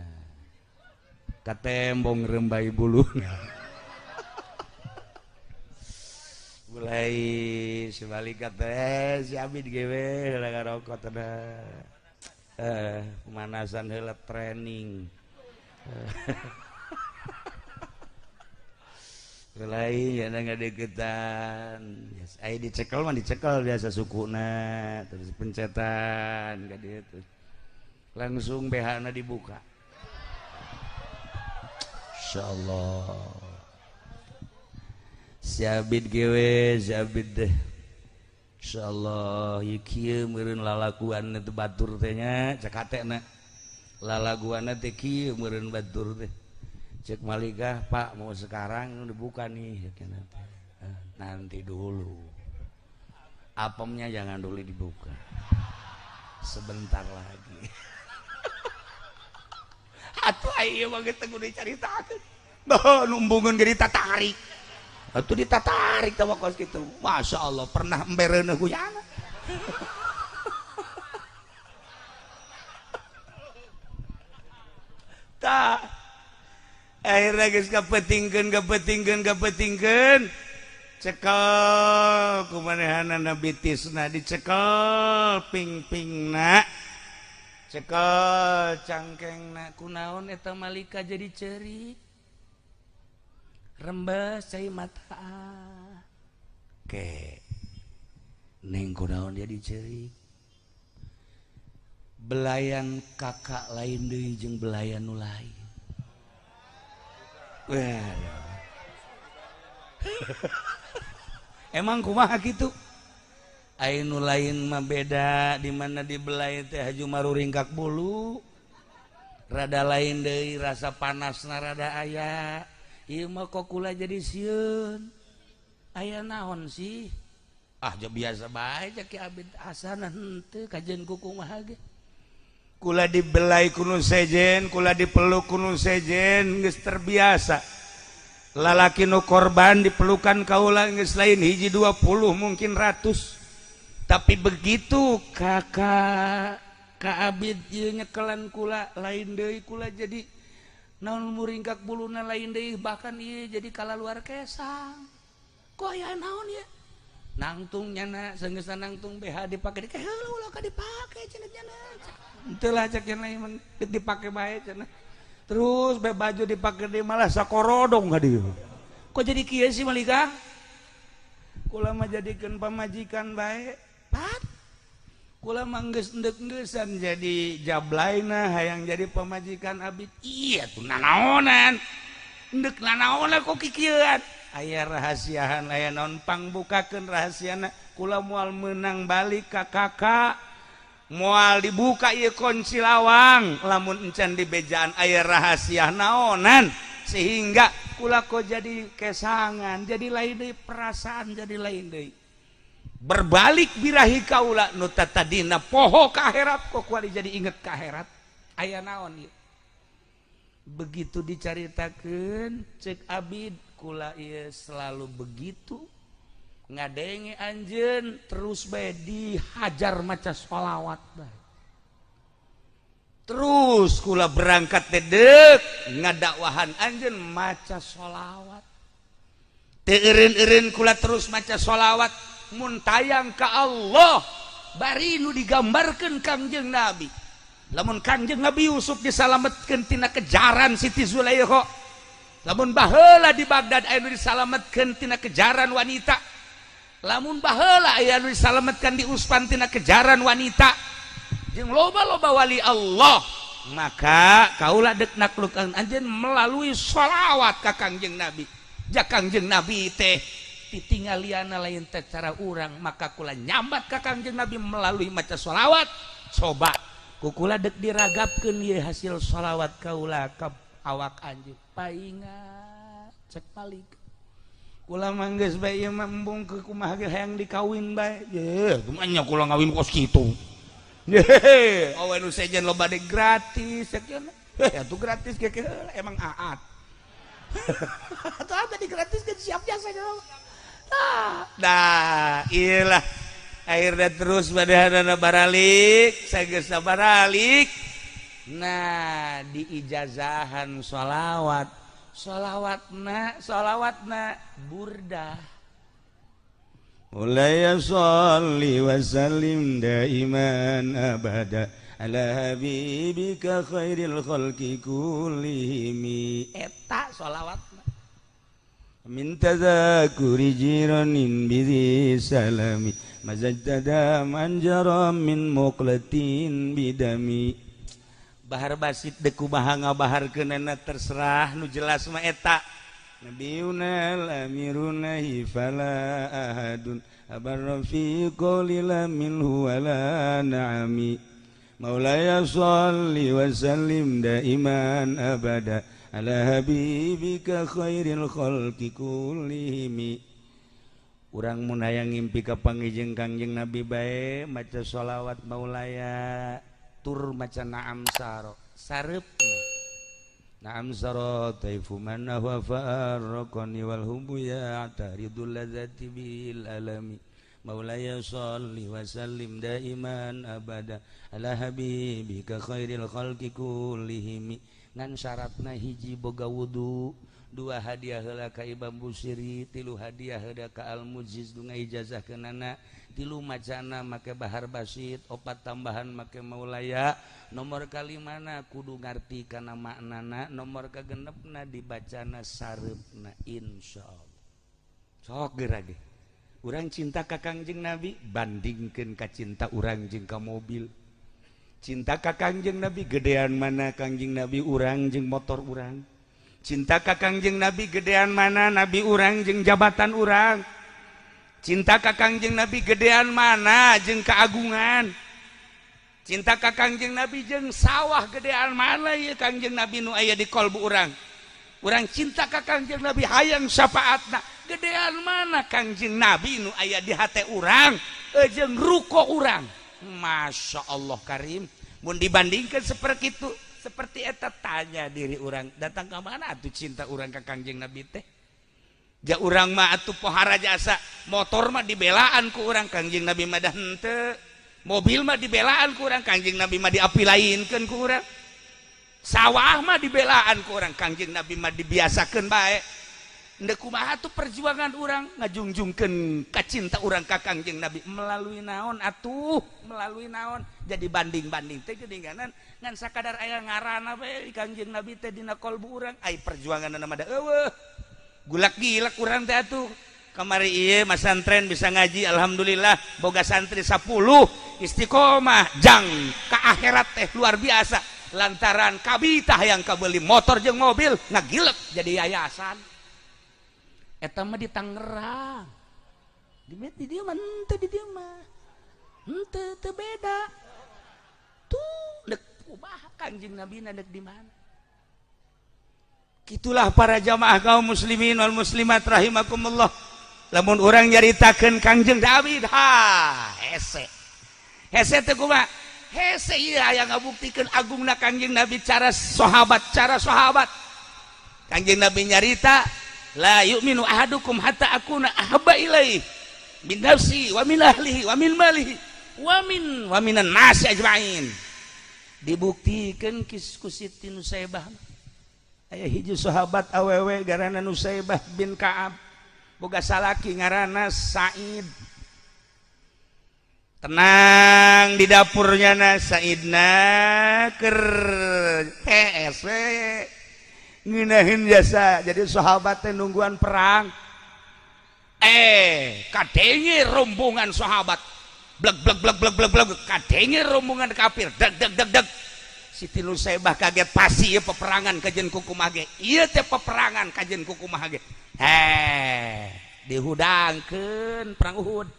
katembong rembai buluna mulai si Malikah teh si Abid gewe heula ngarokok teh pemanasan heula training. Lain ya ngadeukeutan. Ai dicekel mah dicekel biasa sukuna terus pencetan ka dieu terus. Langsung BH-na dibuka. Insyaallah. Si Abid gewe, si Abid deh. Insyaallah ieu kieu meureun lalaguan teh batur teh nya, cek hatena. Lalaguanna teh kieu meureun batur teh. Cek Malikah, Pak mau sekarang dibuka nih, nanti dulu. Apemnya jangan dulu dibuka. Sebentar lagi. Atuh ieu mah geus teu kudu dicaritakeun. Bah, numbungeun ge ditatarik. Atuh ditatarik tah kos kitu. Masya Allah, pernah embereuneuh guyana. Tah. Akhirnya geus kapetingkeun kapetingkeun kapetingkeun. Cekel kumanehanana bitisna dicekel ping-pingna. Cekel cangkengna kunaon eta Malika jadi ceurik. Rembes cai mata. Ke neng kunaon jadi ceurik. Belayan kakak lain deui jeung belayan nu lain. Wah. Emang kumaha kitu? Ai nu lain mah beda di mana dibelai teh haju maruringkak bulu. Rada lain deui rasa panasna rada aya. Ieu mah kok kula jadi sieun. Aya naon sih? Ah ja biasa bae ja Ki Abid asana henteu kajeun ku kumaha ge. Kula dibelai ku nu sejen, kula dipeluk ku nu sejen geus terbiasa. Lalaki nu korban dipelukan kaula geus lain hiji 20 mungkin ratus. Tapi begitu kakak Ka Abid ieu nyekelan kula lain deui kula jadi naon muringkak buluna lain deui bahkan ieu jadi kalaluar kesang. Kok aya naon ieu? Nangtung nyana sanggeusna nangtung BH dipake di heula ulah ka dipake cenah nyana. Henteu lah cek cenah ieu dipake bae cenah. Terus be baju dipake deui malah sakorodong ka dieu. Kok jadi kieu sih Malika? Kula mah jadikeun pamajikan bae. Pat. Kula mah geus endek-engeusan jadi jablaina hayang jadi pamajikan Abid. Iya tuh nanaonan. Endek nanaonan kok kikieuan. Aya rahasiahan aya naon pangbukakeun rahasiana kula moal meunang balik ka kakak. Moal dibuka ieu kunci lawang lamun encan di bejaan aya rahasia naonan sehingga kula kok jadi kesangan jadi lain deui perasaan jadi lain deui. Berbalik birahi kaula nu tadina poho ka akhirat kok kuari jadi inget ka akhirat aya naon ieu. Begitu dicaritakeun cek Abid kula ieu selalu begitu ngadenge anjeun terus bae dihajar maca sholawat bae. Terus kula berangkat teh deuk ngadakwahan anjeun maca sholawat. Teu eureun-eureun kula terus maca sholawat mun tayang ka Allah bari nu digambarkeun Kangjeng Nabi. Lamun Kangjeng Nabi Yusuf disalametkeun tina kejaran Siti Zulaikha. Lamun baheula di Baghdad aya nu disalametkeun tina kejaran wanita. Lamun baheula aya nu disalametkeun di Uspan tina kejaran wanita. Jeung loba-loba wali Allah, maka kaula deuk naklukan anjeun melalui sholawat ka Kangjeng Nabi. Ja Kangjeng Nabi teh titinggaliana lain teh cara urang, maka kula nyambat ka Kangjeng Nabi melalui maca sholawat. Coba ku kula deuk diragapkeun ieu hasil sholawat kaula ka awak anjeun. Paingat cek Malik. Kula mah geus bae ieu mah embung ke kumaha ge hayang dikawin bae. Ye, kumaha nya kula ngawin kos kitu. Ye, awe nu sejen loba de gratis cek cenah. Heh, atuh gratis ge emang aat. Atuh apa di gratis kan siap jasa cenah. Nah, iyalah. Akhirnya terus badanana baralik, sageus baralik. Nah, diijazahan sholawat. Sholawatna, sholawatna burdah. Mulai sholli wa sallim daiman abada ala habibika khairil khalqi kullihim. Eta sholawatna. Min tazakuri jiranin bizi salami mazajtada manjara min muqlatin bidami. Bahar basit deku baha ngabaharkeunana terserah nu jelas mah eta. Nabiyuna al-amiruna fala ahadun abarra fi qawli la minhu wala na'ami. Maulaya sholli wa sallim daiman abada ala habibika khairil khalqi kullihimi. Urang mun hayang ngimpi ka panggih Kangjeng Nabi bae maca sholawat maulaya tur maca na'am saro sareupna. Naam saro taifu man huwa farraqani wal hubu ya taridul ladzati bil alami. Maulaya sholli wa sallim daiman abada ala habibika khairil khalqi kullihimi. Ngan syaratna hiji boga wudu, dua hadiah heula ka Imam Busiri, tilu hadiah heula ka Al Mujiz nu ngijazahkeunana, tilu macana make bahar basit, opat tambahan make maulaya, nomor kalimana kudu ngarti kana maknana, nomor kagenepna dibacana sareupna, insyaallah. Sok geura ge. Urang cinta ka Kangjeng Nabi bandingkeun ka cinta urang jeung ka mobil. Cinta ka Kangjeng Nabi gedean mana Kangjeng Nabi urang jeung motor urang. Cinta ka Kangjeng Nabi gedean mana Nabi urang jeung jabatan urang. Cinta ka Kangjeng Nabi gedean mana jeung keagungan. Cinta ka Kangjeng Nabi jeung sawah gedean mana ieu Kangjeng Nabi nu aya di kolbu urang. Urang cinta ka Kangjeng Nabi hayang syafaatna gedean mana Kangjeng Nabi nu aya di hate urang jeung ruko urang. Masya Allah Karim, mun dibandingkan seperti itu, seperti eta, tanya diri urang, datang ke mana atuh cinta urang ka Kangjeng Nabi teh? Ja urang mah atuh pohara jasa motor mah dibelaan ku urang, Kangjeng Nabi mah dah henteu. Mobil mah dibelaan ku urang, Kangjeng Nabi mah diapilainkeun ku urang. Sawah mah dibelaan ku urang, Kangjeng Nabi mah dibiasakeun bae. Ndek kumaha tuh perjuangan urang ngajungjungkeun ka cinta urang ka Kangjeng Nabi melalui naon atuh, melalui naon? Jadi banding-banding teh geuninganan ngan sakadar aya ngaranna we Kangjeng Nabi teh dina kolbu urang, ai perjuanganna mah da eueuh. Gulak gilak urang teh atuh. Kamari ieu masantren bisa ngaji, alhamdulillah boga santri 10 istiqomah jang ka akhirat teh luar biasa, lantaran kabitah yang kabeli motor jeung mobil ngagilek jadi yayasan. Eta mah di Tangerang, di dieu mah henteu, di dieu mah henteu, teu beda tuh. Dek kumaha Kangjeng Nabi na dek di mana? Gitulah para jamaah kaum muslimin wal muslimat rahimakumullah. Lamun urang nyaritakeun Kangjeng Nabi, ha, hese hese teh kumaha hese ieu aya ngabuktikeun agungna Kangjeng Nabi, cara sahabat, cara sahabat. Kangjeng Nabi nyarita, la yu'minu ahadukum hatta akuna ahabba ilaihi min nafsi wa min ahlihi wa min malihi wa minan nasi ajmain. Dibuktikan ku Siti Nusaibah. Aya hiji sahabat awewe garana Nusaibah bin Ka'ab, boga salaki ngaranna Said. Tenang di dapurnya na Saidna keur hees we ngeunaheun jasa. Jadi sahabat teh nungguan perang, eh kadenge rombongan sahabat blek blek blek blek blek blek, kadenge rombongan kafir deg deg deg deg. Siti Nusaibah kaget, pasti ieu peperangan kajen kukumaha ge ieu teh, peperangan kajen kukumaha ge. Eh, dihudangkeun perang Uhud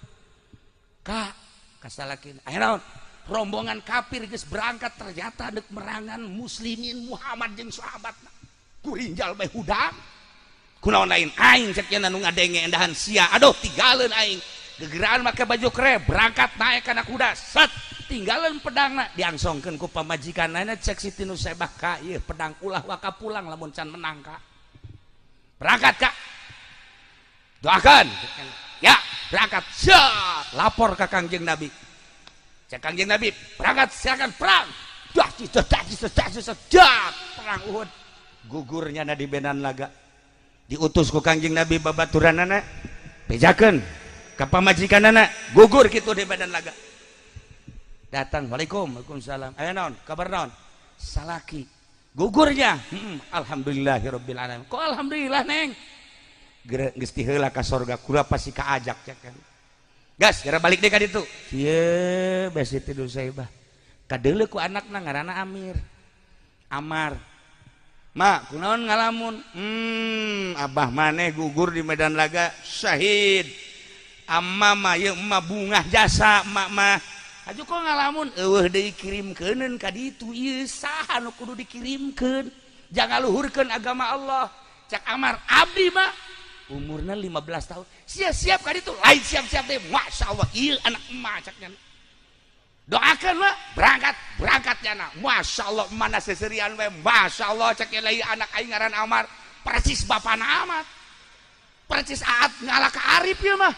ka kasalakin. Aya naon? Rombongan kafir geus berangkat, ternyata dek merangan muslimin Muhammad jeung sahabatna. Kurinjal bae hudang kunaon lain aing, cek nya, nu ngadenge endahan sia. Aduh, tinggalin aing. Gegeraan make baju kere, berangkat naik kana kuda, set, tinggalin pedangna, diangsongkeun ku pamajikanana. Cek Siti Nusaibah, "Ka, ieu pedang ulah waka pulang lamun can menang, Kak. Berangkat, Kak, doakan ya." Berangkat, siap, lapor ke Kangjeng Nabi. Cek Kangjeng Nabi, "Berangkat, silakan perang." Dah dah dah dah, perang Uhud gugurnya na di medan laga. Diutus ku Kangjeng Nabi babaturanana, bejakeun ka pamajikanana gugur kitu di medan laga. Datang, "Waalaikum." "Waalaikumsalam." "Aya naon? Kabar naon?" "Salaki gugurnya." Alhamdulillahirabbil alamin." "Kok alhamdulillah, Neng?" "Geus tiheula ka sorga, kula pasti kaajak," cek kan. "Gas, geura balik deui ka ditu." Kieu bae Siti Nusaibah kadeuleu ku anakna ngaranna Amir Amar. Mak, kunaon ngalamun? Abah maneh gugur di medan laga, syahid. Amma mah ieu emak bungah jasa emak mah. Aju kok ngalamun? Eueuh deui kirimkeuneun ka ditu, ieu saha nu kudu dikirimkeun? Jangan luhurkeun agama Allah. Cak Amar, abdi mah umurna 15 tahun. Siap-siap ka ditu, lain siap-siap teh. Masya Allah, ieu anak emak caknya. Doakan lah, berangkat, berangkat jana. Masya Allah, mana seserian we. Masya Allah, cak ieu anak aing ngaran Amar. Persis bapana amat. Persis aat ngalah ka Arif ieu mah.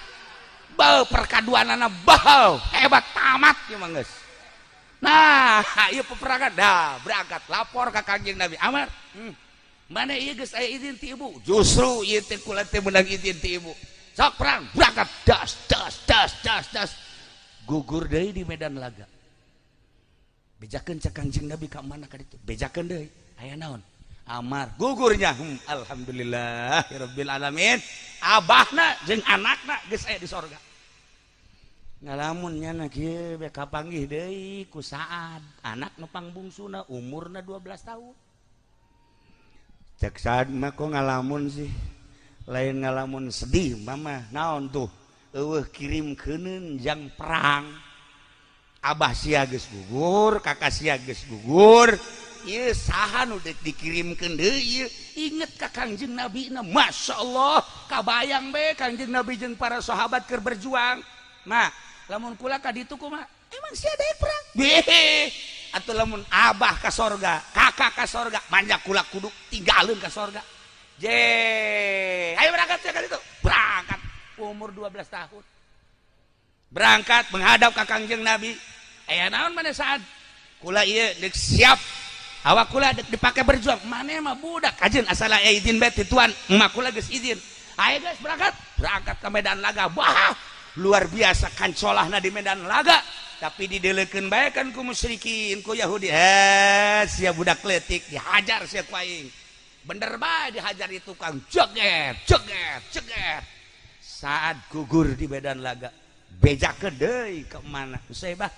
Bau perkaduanana bau hebat tamat ieu mah geus. Nah, ieu peperangan dah berangkat lapor ka Kangjeng Nabi Amar. Mana ieu geus aya izin ti ibu? Justru ieu teh kula teh meunang izin ti ibu. Sok perang, berangkat, das das das das das. Gugur deui di medan laga. Bejakeun cek Kangjeng Nabi ka mana ka ditu? Bejakeun deui. Aya naon? Amar gugurnya. Alhamdulillah rabbil alamin. Abahna jeung anakna geus aya di sorga. Ngalamun nya kieu be kapanggih deui ku Saad, anak nu pangbungsuna, umurna 12 tahun. Cek Saad mah, kok ngalamun sih? Lain ngalamun sedih mama, naon tuh? Eueuh kirimkeuneun jang perang. Abah sia geus gugur, kakak sia geus gugur. Ieu saha nu deuk dikirimkeun deui ieu? Inget ka Kangjeng Nabi na, Masya Allah, kabayang be Kangjeng Nabi jeung para sahabat keur berjuang. Nah, lamun kula ka ditu kumaha? Emang sia daek perang? Beh, atuh lamun abah ka sorga, kakak ka sorga, manja kula kudu tinggalin ka sorga. Je, ayo berangkat ya ka ditu. Berangkat umur 12 tahun. Berangkat menghadap ka Kangjeng Nabi. Aya naon mana saat? Kula ieu deuk siap. Awak kula dek dipake berjuang. Maneh mah budak kajen asal aya izin bae ti tuan. Emak kula geus izin. Ayo guys berangkat. Berangkat ke medan laga. Wah, luar biasa kancolahna di medan laga. Tapi didelekeun bae kan ku musyrikin, ku Yahudi. Eh, sia budak leutik dihajar sia ku aing. Bener bae dihajar itu kang jeget, jeget, jeget. Saat gugur di medan laga, bejakeun deui ke mana? Usaibah,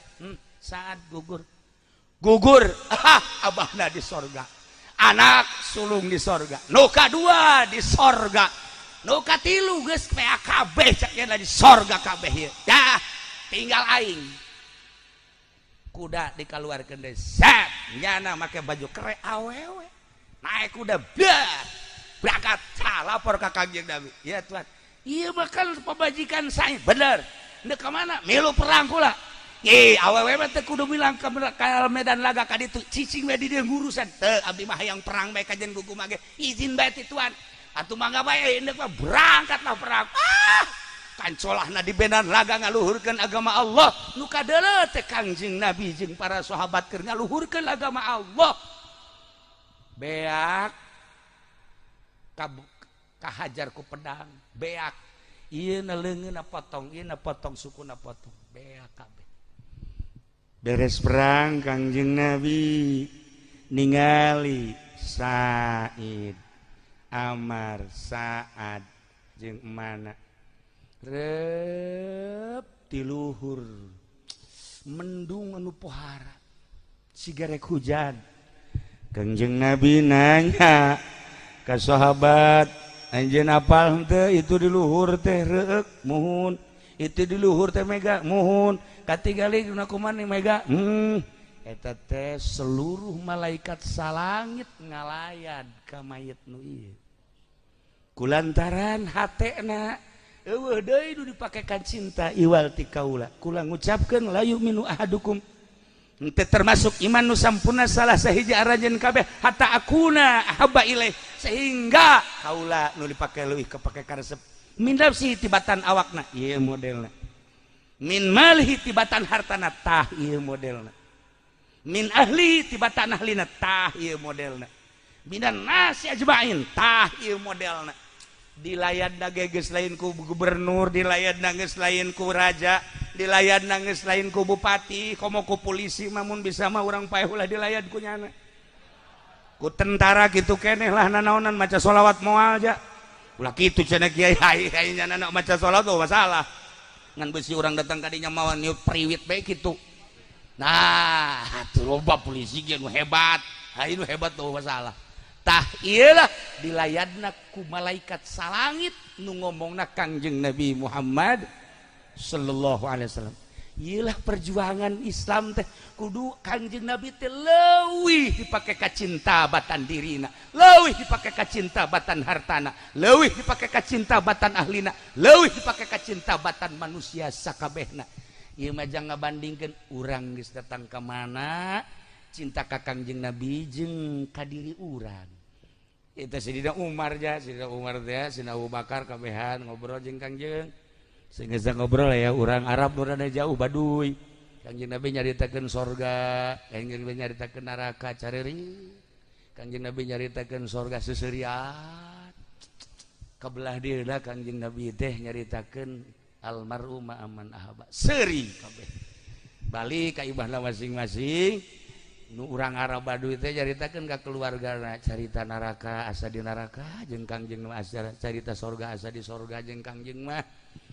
saat gugur. Gugur, ah, abahna di sorga. Anak sulung di sorga. Nu kadua di sorga. Nu katilu geus PAKB cak di sorga kabeh ieu. Dah, tinggal aing. Kuda dikaluarkeun deui. Set, nyana make baju kere awewe. Naik kuda, blah. Berangkat, lapor ka Kangjeng Nabi. Ya Tuhan. Iya bakal pemajikan saya. Bener. Ndek ka mana? Milu perang kula. Ih, awewe mah teu kudu bilang ke medan laga ka ditu. Cicing we di dieu ngurusan. Teu, abdi mah hayang perang bae kajen gugu mage. Izin bae ti tuan. Atuh mangga bae indek mah berangkatlah perang. Ah, kancolahna di medan laga ngaluhurkeun agama Allah. Nu kadeuleu teh Kangjeng Nabi jeung para sahabat keur ngaluhurkeun agama Allah. Beak kahajar ku pedang, beak. Ieu na leungeunna potong, ieu na potong, sukuna potong, beak kabeh. Beres perang Kangjeng Nabi ningali Said Amar Saad jeung mana rep ti luhur mendung anu pohara sigarek hujan. Kangjeng Nabi nanya ka sahabat, "Anjeun apal henteu itu di luhur teh reuk?" "Muhun." "Itu di luhur teh mega?" "Muhun." "Katingali dina kumaha mega?" Eta teh seluruh malaikat salangit ngalayan ka mayit nu ieu kulantaran hatena eueuh deui nu dipakekan cinta iwal ti kaula. Kula ngucapkeun, la yu'minu ahadukum, henteu termasuk iman nu sampurna salah sahiji aranjeun kabeh, hatta akuna ahabba ilaih, sehingga kaula nu dipake leuwih kepake karesep, min nafsihi tibatan awakna, ieu modelna, min malihi tibatan hartana, tah ieu modelna, min ahli tibatan ahlina, tah ieu modelna, minan nasi ajmain, tah ieu modelna. Dilayan geus lain ku gubernur, dilayan geus lain ku raja, dilayan geus lain ku bupati, komo ku polisi. Mamun bisa mah urang paeh ulah dilayan ku nyana, ku tentara gitu keneh lah. Nanaonan maca sholawat moal ja ulah kitu cenah kiai. Ai nyana maca sholawat oh masalah ngan besi urang datang kadinya mawa niup priwit bae kitu. Nah, tuh loba polisi ge nu hebat. Hayu nu hebat tuh masalah. Tah, iyalah dilayadna ku malaikat salangit nu ngomongna Kangjeng Nabi Muhammad sallallahu alaihi wasallam. Iyalah perjuangan Islam teh kudu Kangjeng Nabi teh leuwih dipake kacinta batan dirina, leuwih dipake kacinta batan hartana, leuwih dipake kacinta batan ahlina, leuwih dipake kacinta batan manusia sakabehna. Ieu mah jangan ngabandingkeun urang geus datang ka mana cinta ka Kangjeng Nabi jeung ka diri urang. Itu Sidina Umar ja, Sidina Umar teh, Sidina Abu Bakar kabehan ngobrol jeung Kangjeng. Sehingga ngobrol ya orang Arab nu rada jauh Baduy. Kangjeng Nabi nyaritakeun sorga, Kangjeng Nabi nyaritakeun neraka careri. Kangjeng Nabi nyaritakeun sorga seuseurian. Kabelah dieuna Kangjeng Nabi teh nyaritakeun almar'u ma'aman ahabba. Seuri kabeh. Balik ka ibahna masing-masing. Nu urang Arab Baduy teh nyaritakeun ka keluargana carita neraka asa di neraka jeung Kangjeng mah, asa carita sorga asa di sorga jeung Kangjeng mah.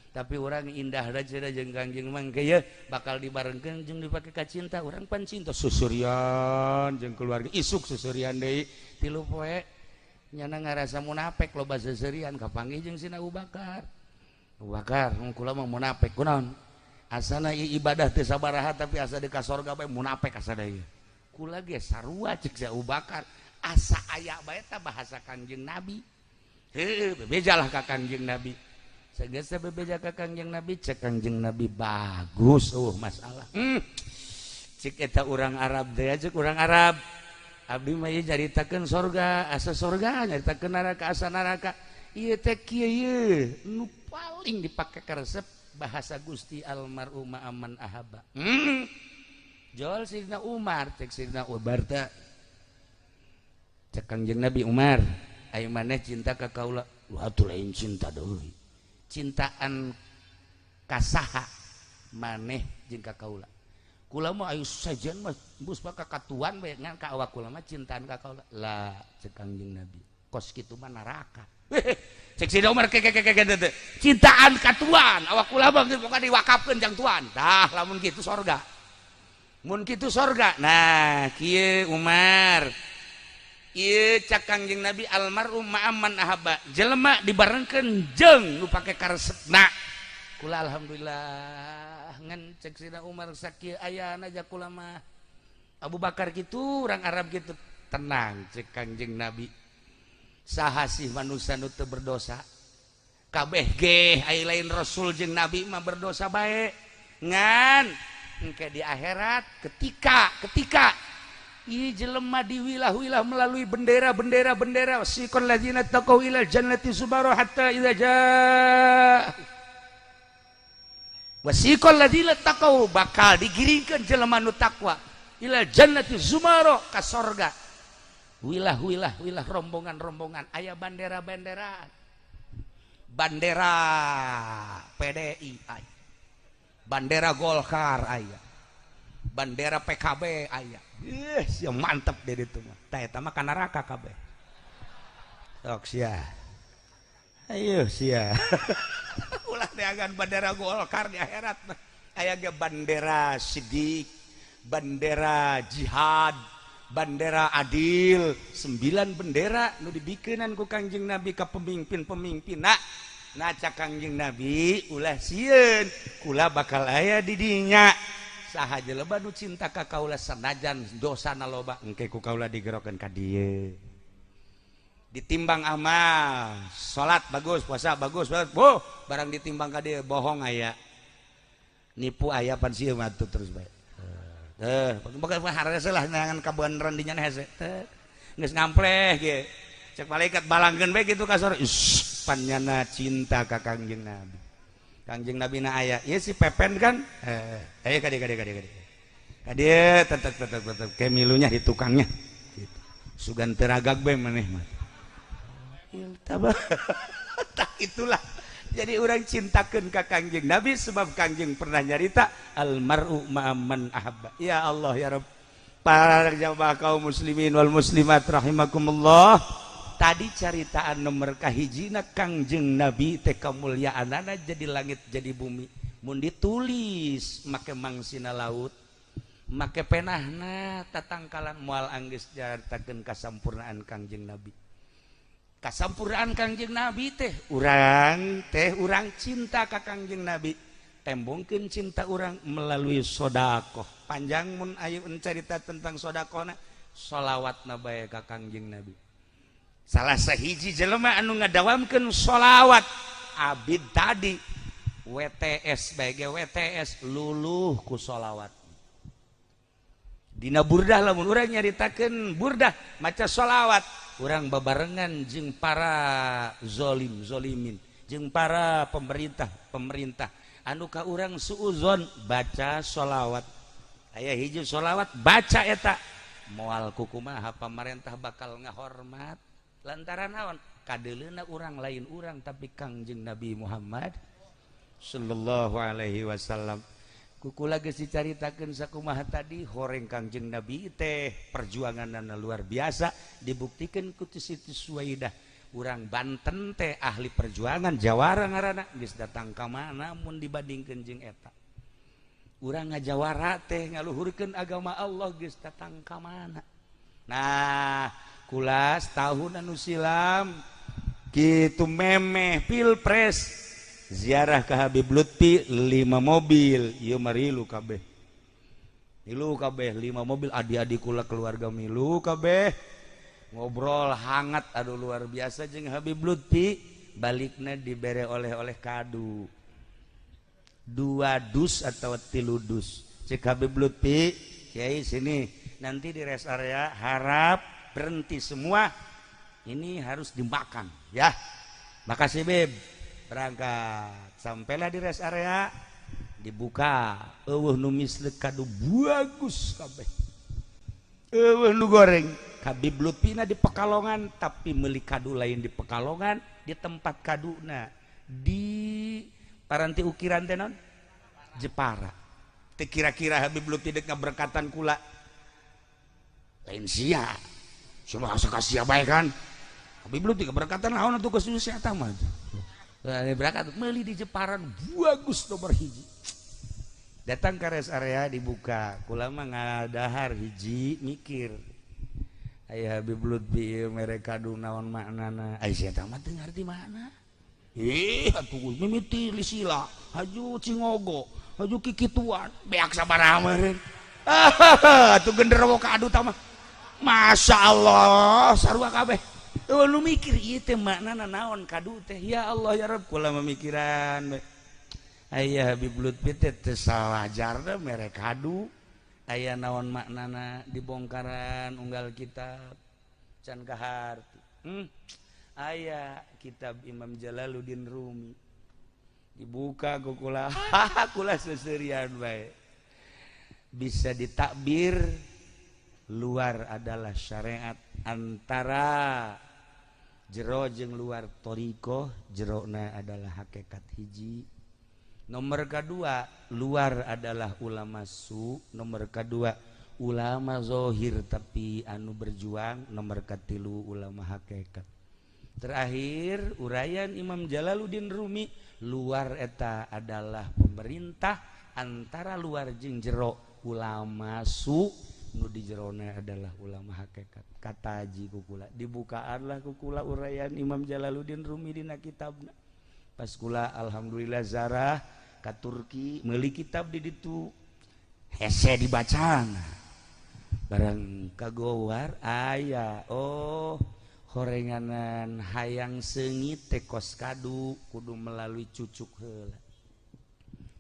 Tapi orang indah aja jeung Kangjeng mah kieu bakal dibarengkeun jeung dipake ka cinta urang pan cinta susurian jeung keluarga isuk susurian deui 3 poe nyana ngarasa munafik loba seuseurian kapanggih jeung Sina Abu Bakar. Abu Bakar kula mah munafik kunaon asana ieu ibadah teu sabaraha tapi asa di ka sorga bae munafik asa deui kula ge sarua cek si Abu Bakar asa aya bae ta bahasa Kangjeng Nabi. Heueuh, bebejalah ka Kangjeng Nabi. Sageus bebeja ka Kangjeng Nabi, cek Kangjeng Nabi bagus, oh masalah. Cek eta urang Arab teh, cek urang Arab abdi mah ieu nyaritakeun sorga asa sorga, nyaritakeun neraka asa neraka. Ieu teh kieu ieu nu paling dipake karesep bahasa Gusti almar'u ma'aman ahabba. Jol Sidina Umar, cek Sidina Umar teh, cek Kangjeng Nabi, Umar ayo maneh cinta ka kaula? Wah, atuh lain cinta deui, cintaan kasaha maneh jeung ka kaula? Kula mah ayo sajian mah bus mah kakatuan bae ngan ka awak kula mah cintaan ka kaula lah. Cek Kangjeng Nabi kos kitu mah neraka. Cek Sidina Umar ke ke ke ke cintaan ka tuan awak kula mah pokokna diwakafkeun jang tuan. Tah, lamun kitu sorga, mun kitu sorga. Nah, kieu Umar. Ieu cak Kangjeng Nabi almar'u ma'aman ahabba, jelema dibarengkeun jeung nu pake karesepna. Kula alhamdulillah ngan cek Sidina Umar sakieu ayana aja kula mah. Abu Bakar gitu, orang Arab gitu. Tenang, cek Kangjeng Nabi, saha sih manusia nu teu berdosa? Kabeh ge ai lain rasul jeung nabi mah berdosa bae. Ngan engke di akhirat ketika ketika ieu jelema diwilah-wilah melalui bendera-bendera bendera, siqal ladzina taqaw ilal jannati zumara hatta idza jaa wasiqal ladzina taqaw, bakal digiringkeun jelema nu takwa ila jannati zumara ka sorga, wilah-wilah wilah rombongan-rombongan aya bandera-bandera, bandera PDI aya, bandera Golkar aya, bandera PKB aya. Ih, sia mantep deh itu mah. Tah, eta mah ka neraka kabeh. Sok sia. Ayo sia. Ulah neangan bandera Golkar di akhirat mah. Aya ge bandera Sidik, bandera jihad, bandera adil, sembilan bendera nu dibikeunan ku Kangjeng Nabi ka pemimpin-pemimpin. Nah, nah cak Kangjeng Nabi ulah sieun, kula bakal aya di dinya. Saha jelema nu cinta ka kaula sanajan dosana loba, engke ku kaula digerokeun ka dieu. Ditimbang amal, salat bagus, puasa bagus, boh, barang ditimbang ka dieu bohong aya. Nipu aya pan sieun mah terus bae. Teh, bakal harese lah neangan kabeneran dinya hese. Teh, geus ngampleh ge. Cek malaikat balangkeun bae kitu ka sore. Ish, panyana cinta ka Kangjeng Nabi. Kangjeng Nabi na aya. Ieu si Pepen kan? Eh, ayo ka dieu ka dieu ka dieu ka dieu. Ka dieu tetep tetep tetep ke milunya di tukangnya. Gitu. Sugan teu ragag bae maneh mah. Tabah. Tak itulah. Jadi orang cintakan ka Kangjeng Nabi sebab Kangjeng pernah nyarita almar'u ma'aman ahabba. Ya Allah ya Rabb. Para jamaah kaum muslimin wal muslimat rahimakumullah. Tadi caritaan nomor kahijina Kangjeng Nabi teh kamuliaanana jadi langit jadi bumi. Mun ditulis make mangsina laut. Make penahna tatangkalan moal anggeus nyaritakeun kasampurnaan Kangjeng Nabi. Kasampurnaan Kangjeng Nabi teh urang teh, urang cinta ka Kangjeng Nabi, tembongkeun cinta urang melalui sodakoh. Panjang mun ayo cerita tentang sodakohna, sholawatna bae ka Kangjeng Nabi. Salah sahiji jelema anu ngadawamkeun sholawat abid tadi WTS bae, WTS luluh ku sholawat. Dina burdah, lamun urang nyaritakeun burdah maca sholawat, urang babarengan jeung para zolim zolimin, jeung para pemerintah pemerintah anu ka urang suuzon, baca sholawat. Aya hiji sholawat, baca eta moal kukumaha pamarentah bakal ngahormat. Lantaran naon? Kadeleuna urang lain urang, tapi Kangjeng Nabi Muhammad sallallahu alaihi wasallam. Ku kula geus dicaritakeun sakumaha tadi horeng Kangjeng Nabi teh, perjuanganna luar biasa, dibuktikan ku Siti Suwaidah. Urang Banten teh ahli perjuangan, jawara ngaranna. Geus datang ka mana mun dibandingkeun jeung eta? Urang ngajawara teh ngaluhurkeun agama Allah, geus datang ka mana? Nah, kula tahun anu silam kitu memeh pilpres ziarah ke Habib Lutfi lima mobil. Ieu marilu kabeh, milu kabeh lima mobil, adik-adik kula, keluarga milu kabeh. Ngobrol hangat, aduh, luar biasa jeung Habib Lutfi. Baliknya dibere oleh-oleh kadu dua dus atau 3 dus. Cek Habib Lutfi, "Kiai, sini, nanti di rest area harap berhenti semua, ini harus dimakan ya." "Makasih, Bib." Berangkat, sampailah di rest area, dibuka, euweuh nu misleuk, kadu bagus kabeh, euweuh nu goreng. Habib Lutfina di Pekalongan, tapi meuli kadu lain di Pekalongan, di tempat kaduna di paranti ukiran teh non Jepara. Teu kira-kira Habib Lutfi dek ngaberkatan kula, lain sia cuma asa ka sia bae kan. Habib Lutfi keberkatan naon atuh? Geus sia eta mah berangkat meuli di Jepara bagus nomor hiji. Datang ke rest area, dibuka, kula mah ngadahar hiji, mikir, aya Habib Lutfi mere kadu, naon maknana? Ai sia mah teu ngarti makna. Ih atuh mimiti lisila haju cingogo haju kikituan beak sabaraha meureun. Ah atuh genderuwo kadu tah mah, Masya Allah, sarua kabeh. Oh, lu mikir ieu teh maknana naon kadu teh? Ya Allah ya Rabb, kula memikiran we. Aya Habib Lutfi teh teu sawajarna mere kadu, aya naon maknana? Dibongkaran unggal kitab can kaharti. Aya kitab Imam Jalaluddin Rumi, dibuka ku kula, kula seserian bae. Bisa ditakbir luar adalah syariat, antara jero jeung luar thoriqoh, jerona adalah hakikat hiji. Nomor kedua, luar adalah ulama su. Nomor kedua, ulama zohir tapi anu berjuang. Nomor katilu, ulama hakikat. Terakhir, uraian Imam Jalaluddin Rumi, luar eta adalah pemerintah, antara luar jeung jero ulama su, nu di jerona adalah ulama hakikat. Kataji ku kula, dibukaanlah ku kula uraian Imam Jalaluddin Rumi dina kitabna. Pas kula alhamdulillah zarah ka Turki, meuli kitab di ditu, hese dibacana barang kagowar aya. Oh, horenganan hayang seungit teh kos kadu, kudu melalui cucuk heula.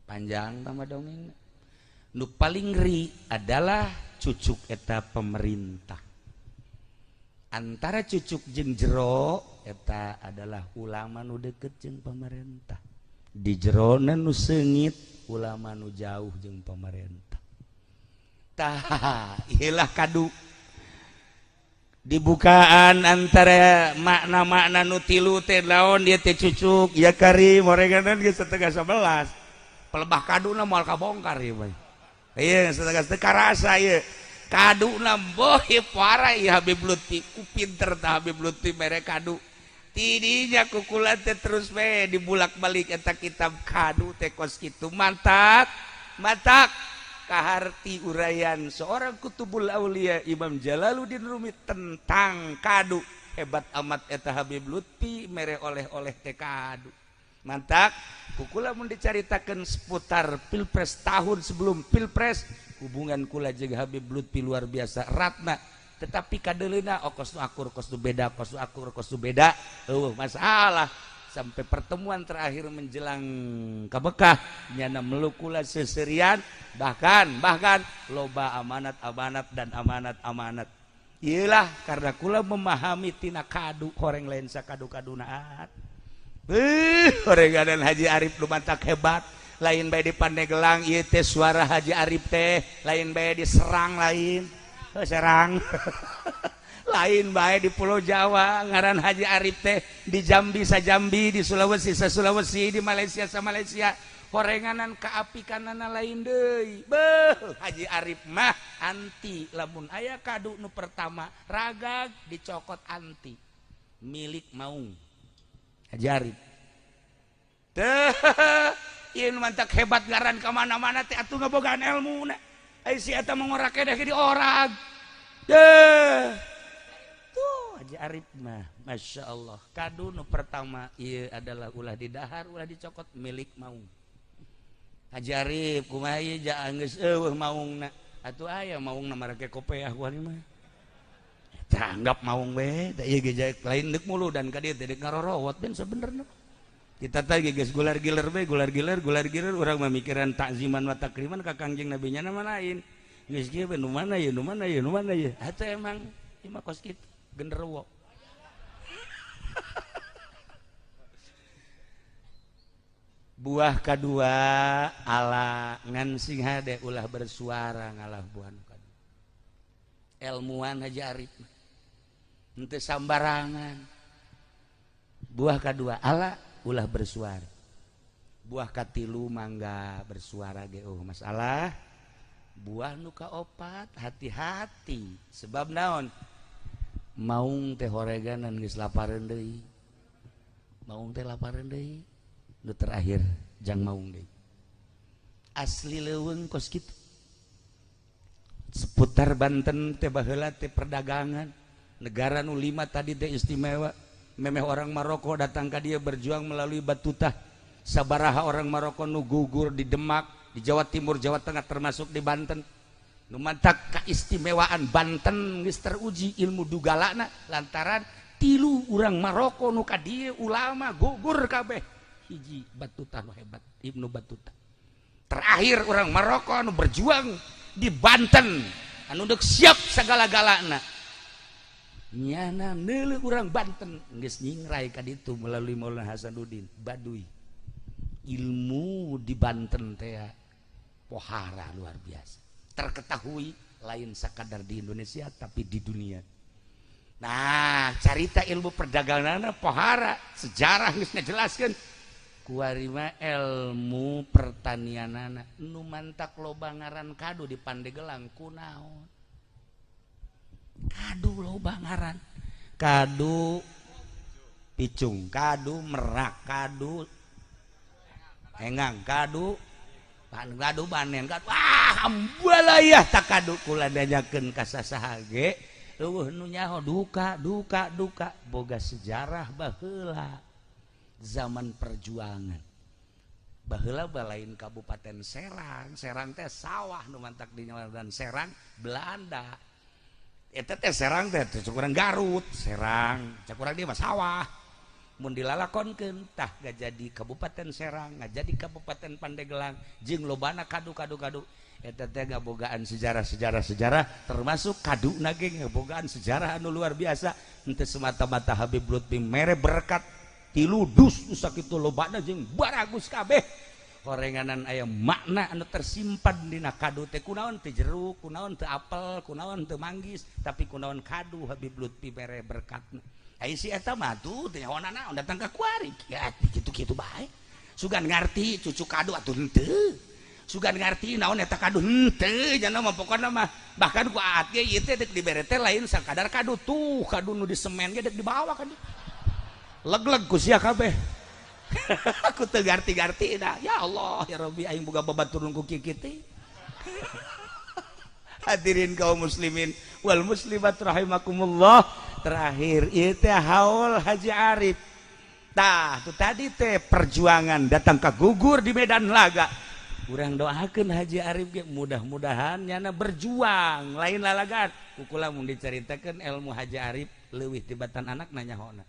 Panjang tambah dongeng. Nu paling ngeri adalah cucuk eta pemerintah, antara cucuk jeung jero eta adalah ulama nu deket jeung pemerintah, di jero nu seungit ulama nu jauh jeung pemerintah. Tah, iyalah kadu dibukaan antara makna-makna nu tilu teh naon dia teh cucuk ya kari moreganan geus 10.30, pelebah kaduna moal kabongkar ieu mah. Ieu setengah teu karasa ieu kaduna. Boh, parah ieu Habib Lutfi. Ku pinter tah Habib Lutfi mere kadu tidinya. Ku kula teh terus we dibulak-balik eta kitab kadu teh kos kitu. Mantak matak kaharti uraian seorang kutubul aulia Imam Jalaluddin Rumi tentang kadu. Hebat amat eta Habib Lutfi mere oleh-oleh teh kadu. Mantak kukula mun dicaritakeun seputar pilpres tahun sebelum pilpres, hubungan kula jeung Habib Lutfi luar biasa eratna. Tetapi kadeleuna oh kos nu akur kos nu beda, kos nu akur kos nu beda, eueuh masalah. Sampai pertemuan terakhir menjelang ke Mekah nyana meluk kula seserian, bahkan loba amanat-amanat dan amanat-amanat. Iyalah karena kula memahami tina kadu horeng lain sakadu-kaduna. Horenganan Haji Arif nu mantak hebat, lain bae di Pandeglang ieu teh suara Haji Arif teh, lain bae di Serang lain. Serang. Lain bae di Pulau Jawa ngaran Haji Arif teh, di Jambi sa Jambi, di Sulawesi sa Sulawesi, di Malaysia sa Malaysia. Horenganan kaapikanana lain deui. Beuh, Haji Arif mah anti lamun aya kadu nu pertama ragag dicokot anti milik maung. Haji Arif teh ieu nu mantak hebat ngaran ka mana-mana teh atuh ngabogaan elmuna. Ai si eta mah ngorak keneh di orag. Deh. Tuh Haji Arif mah Masya Allah. Kadu nu pertama ieu adalah ulah didahar ulah dicokot milik maung. Haji Arif kumaha ieu geus eueuh maungna. Atuh aya maungna marake kopeah ku mah. Tah anggap maung we, da ieu ge lain deuk mulu dan ka dieu teh deuk ngarorowot ben sebenerna. Kita tadi geus gular-giler we, gular-giler urang mah mikiran takziman wa takriman ka Kangjeng Nabi nya mah lain. Geus kieu we nu mana ieu, nu mana ieu, nu mana ieu. Atuh emang ieu mah kos kitu, genderuwo. Buah kadua ala ngan sing hade ulah bersuara ngalah buah nu kadua. Elmuan Haji Arif mah. Henteu sambarangan. Buah kadua ala ulah bersuara. Buah katilu mangga bersuara ge oh masalah. Buah nu kaopat hati-hati sebab naon? Maung teh horeganan geus lapareun deui. Maung teh lapareun deui. Nu terakhir jang maung deui. Asli leuweung kos kitu. Seputar Banten teh baheula teh perdagangan. Negara nu 5 tadi teh istimewa. Memeh orang Maroko datang ka dia berjuang melalui Batutah. Sabaraha orang Maroko nu gugur di Demak, di Jawa Timur, Jawa Tengah termasuk di Banten. Nu mantak keistimewaan Banten geus teruji ilmu dugalana lantaran tilu urang Maroko nu ka dieu ulama gugur kabeh. Hiji Batutah nu hebat, Ibnu Batutah. Terakhir orang Maroko anu berjuang di Banten anu deuk siap sagala-galana. Nyana neuleuh urang Banten geus nyingrai ka ditu melalui Maulana Hasanuddin Baduy. Ilmu di Banten teh pohara luar biasa. Terketahui lain sakadar di Indonesia tapi di dunia. Nah, carita ilmu perdagangan pohara, sejarah geus ngajelaskeun. Kuari mah ilmu pertanianana nu mantak loba ngaran kadu di Pandeglang kunaon? Kadu loba ngaran. Kadu picung, kadu merak, kadu engang, kadu kadu banen, kadu ah ambalayah tak kadu kula nanyakeun ka sasaha ge eueuh nu nyaho duka duka duka boga sejarah baheula zaman perjuangan. Baheula balain Kabupaten Serang, Serang teh sawah nu mantak di dan Serang Belanda. Eta teh Serang teh kurang Garut, Serang, cek urang dia mah sawah. Mun dilalakonkeun tah ngajadi Kabupaten Serang, ngajadi Kabupaten Pandeglang jeung lobana kadu-kadu-kadu. Eta teh ngabogaan sejarah-sejarah termasuk kaduna ge ngabogaan sejarah anu luar biasa. Henteu semata-mata Habib Lutfi mere berkat tilu dus nu sakitu lobana jeung baragus kabeh. Horenganan aya makna anu tersimpan dina kadu teh kunaon teu jeruk, kunaon teu apel, kunaon teu manggis, tapi kunaon kadu Habib Lutfi mere berkatna. Ai si eta mah tuh teh nyaho naon datang ka kuari. Ya kitu-kitu bae. Sugan ngarti cucu kadu atuh henteu. Sugan ngarti naon eta kadu henteu nya mah pokona mah bahkan ku aat ge ieu teh deuk dibere teh lain sakadar kadu tuh kadu nu di semen ge deuk dibawa kan. Leg-leg ku sia kabeh. Aku teu ngarti-ngarti dah. Ya Allah ya Rabbi aing boga babaturun ku kieu teh. Hadirin kaum muslimin wal muslimat rahimakumullah, terakhir ieu teh haul Haji Arif. Tah, tu tadi teh perjuangan datang ke gugur di medan laga. Urang doakeun Haji Arif ge mudah-mudahan nyana berjuang lain lalagan. Ku kula mun dicaritakeun ilmu Haji Arif leuwih tibatan anak nyahona.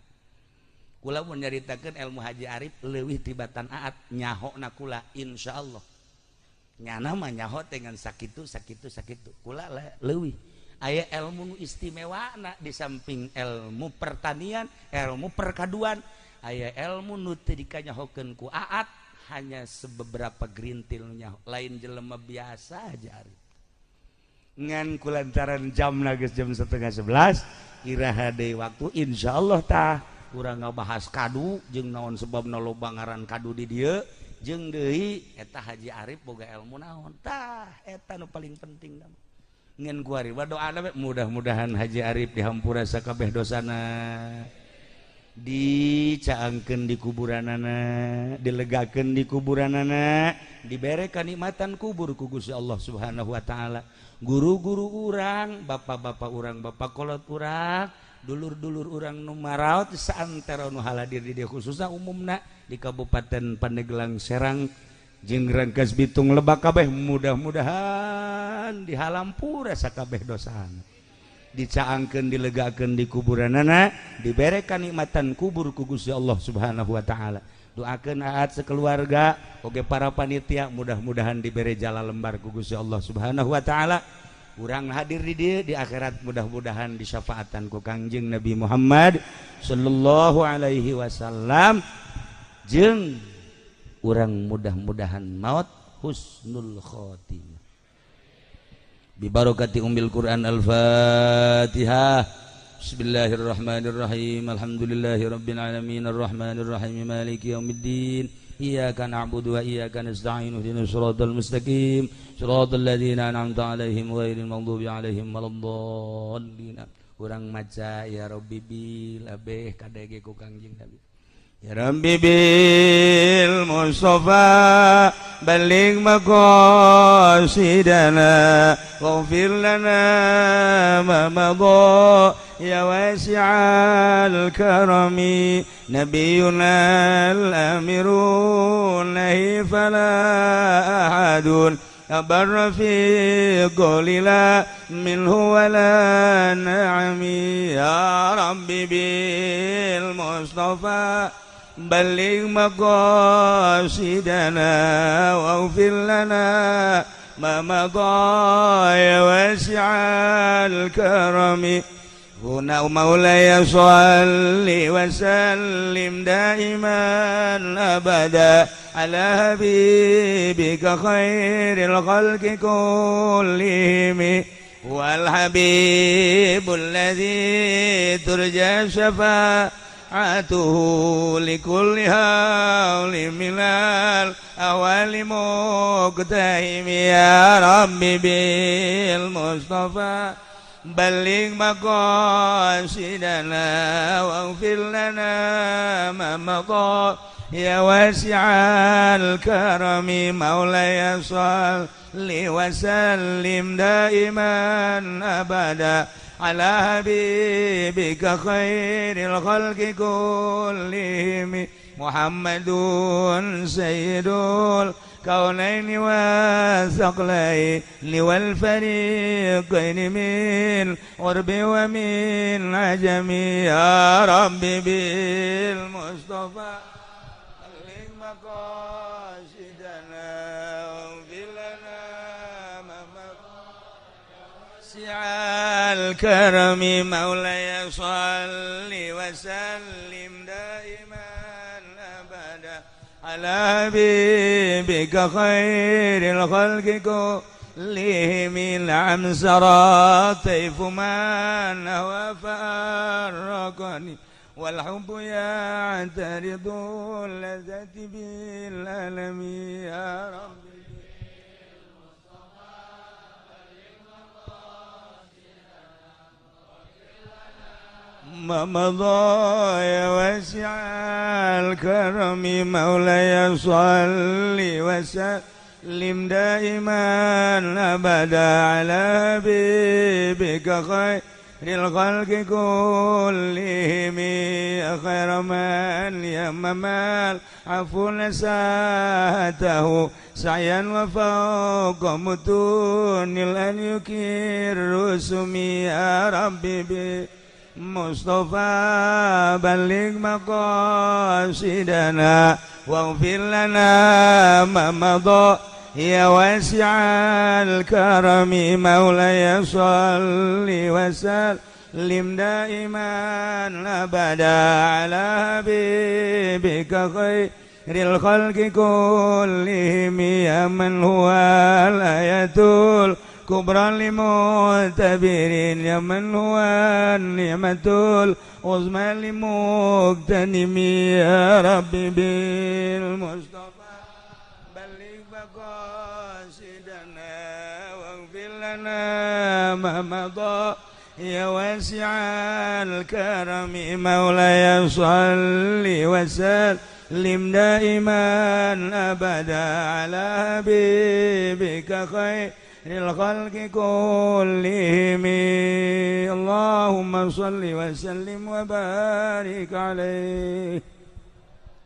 Kula mun nyaritakeun ilmu Haji Arif leuwih tibatan aat nyahona kula, insyaallah. Nyana mah nyaho dengan sakitu sakitu sakitu. Kula leuwih. Aya ilmu nu istimewa na di samping ilmu pertanian, ilmu perkaduan, aya ilmu nu teu dikanyahokeun ku aat, hanya sebeberapa gerintil nyaho, lain jelema biasa aja Arif. Ngan kulantaran jam geus jam 10.30, iraha deui waktu insyaallah tah urang ngabahas kadu jeung naon sebabna loba ngaran kadu di dieu, jeung deui eta Haji Arif boga ilmu naon. Tah, eta nu paling penting. Ngan ku ari doa we mudah-mudahan Haji Arif dihampura sakabeh dosana, dicaangkeun di kuburanana, dilegakeun di kuburanana, dibere kanikmatan kubur ku Gusti Allah Subhanahu wa taala. Guru-guru urang, bapak-bapak urang, bapak kolot urang, dulur-dulur urang nu maraot saantero nu haladir di dieu, khususna umumna di Kabupaten Pandeglang, Serang jeung Rangkas Bitung, Lebak kabeh, mudah-mudahan dihalampura sakabeh dosana, dicaangkeun, dilegakeun di kuburanana, dibere kanikmatan kubur ku Gusti Allah Subhanahu wa taala. Doakeun aat sekeluarga oge para panitia mudah-mudahan dibere jala lembar ku Gusti Allah Subhanahu wa taala. Urang hadir di dieu di akhirat mudah-mudahan disyafaatan ku Kangjeng Nabi Muhammad sallallahu alaihi wasallam, jeung urang mudah-mudahan maut husnul khotimah. Bibarokati umil Quran. Al-Fatihah. Bismillahirrahmanirrahim. Alhamdulillahi rabbil alamin, arrahmanir rahim, maliki yaumiddin. Iyyaka na'budu wa iyyaka nasta'in, ihdinas siratal mustaqim, siratal ladzina an'amta 'alaihim ghairil maghdubi 'alaihim waladdallin. Urang maca ya Rabbi bil abeh kadege ku Kangjeng Nabi. Ya Rabbi bil Mustafa balligh maqasidana waghfir lana ma madha ya wasi'al karami. Nabiyuna al-amirun nahi fala ahadun أبر في قول لا منه ولا نعمي. يا ربي بالمصطفى بلغ مقاصدنا واغفر لنا ما مضى يا واسع الكرم. هنا مولاي صل وسلم دائما أبدا على حبيبك خير الخلق كلهم، والحبيب الذي ترجى شفاعته لكل هول من الأول مقتهم. يا ربي بالمصطفى بلغ مقاصدنا واغفر لنا ما مضى يا واسع الكرم. مولاي صل وسلم دائما أبدا على حبيبك خير الخلق كلهم. محمد سيد الكونين والثقلين والفريقين من عرب ومن عجم. يا ربي بالمصطفى بلغ مقاصدنا واغفر لنا ما مضى واسع الكرم. مولاي صل وسلم دائما أبدا على حبيبك خير الخلق كلهم. نعم سرى طيف من هوى فأرقني والحب يعترض اللذة بالألم. يا ربي ما مضى يا واسع الكرم. مولاي صل وسلم وسلم دائما أبدا على حبيبك خير الخلق كلهم. يا خير من يمم العفو نساته سعيا وفوق متون الأن يكير رسمي. يا ربي بالمصطفى بلغ مقاصدنا واغفر لنا ما مضى يا واسع الكرم. مولاي صل وسلم دائما أبدا على حبيبك خير الخلق كلهم. يا من هو الآية الكبرى لمعتبرين، يا من هو النعمة العظمى لمغتنم. يا ربي بالمصطفى بلغ مقاصدنا واغفر لنا ما مضى يا واسع الكرم. مولاي صل وسلم دائما أبدا على حبيبك خير الخلق كلهم. اللهم صل وسلم وبارك عليه.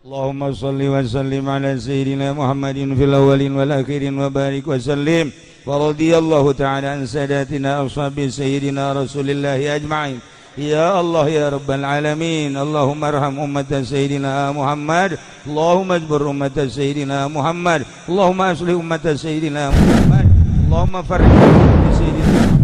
اللهم صل وسلم على سيدنا محمد في الأولين والآخرين وبارك وسلم. ورضي الله تعالى عن ساداتنا أصحاب سيدنا رسول الله أجمعين. يا الله يا رب العالمين، اللهم ارحم أمة سيدنا محمد، اللهم اجبر أمة سيدنا محمد، اللهم أصلح أمة سيدنا محمد، اللهم فرج سيدنا.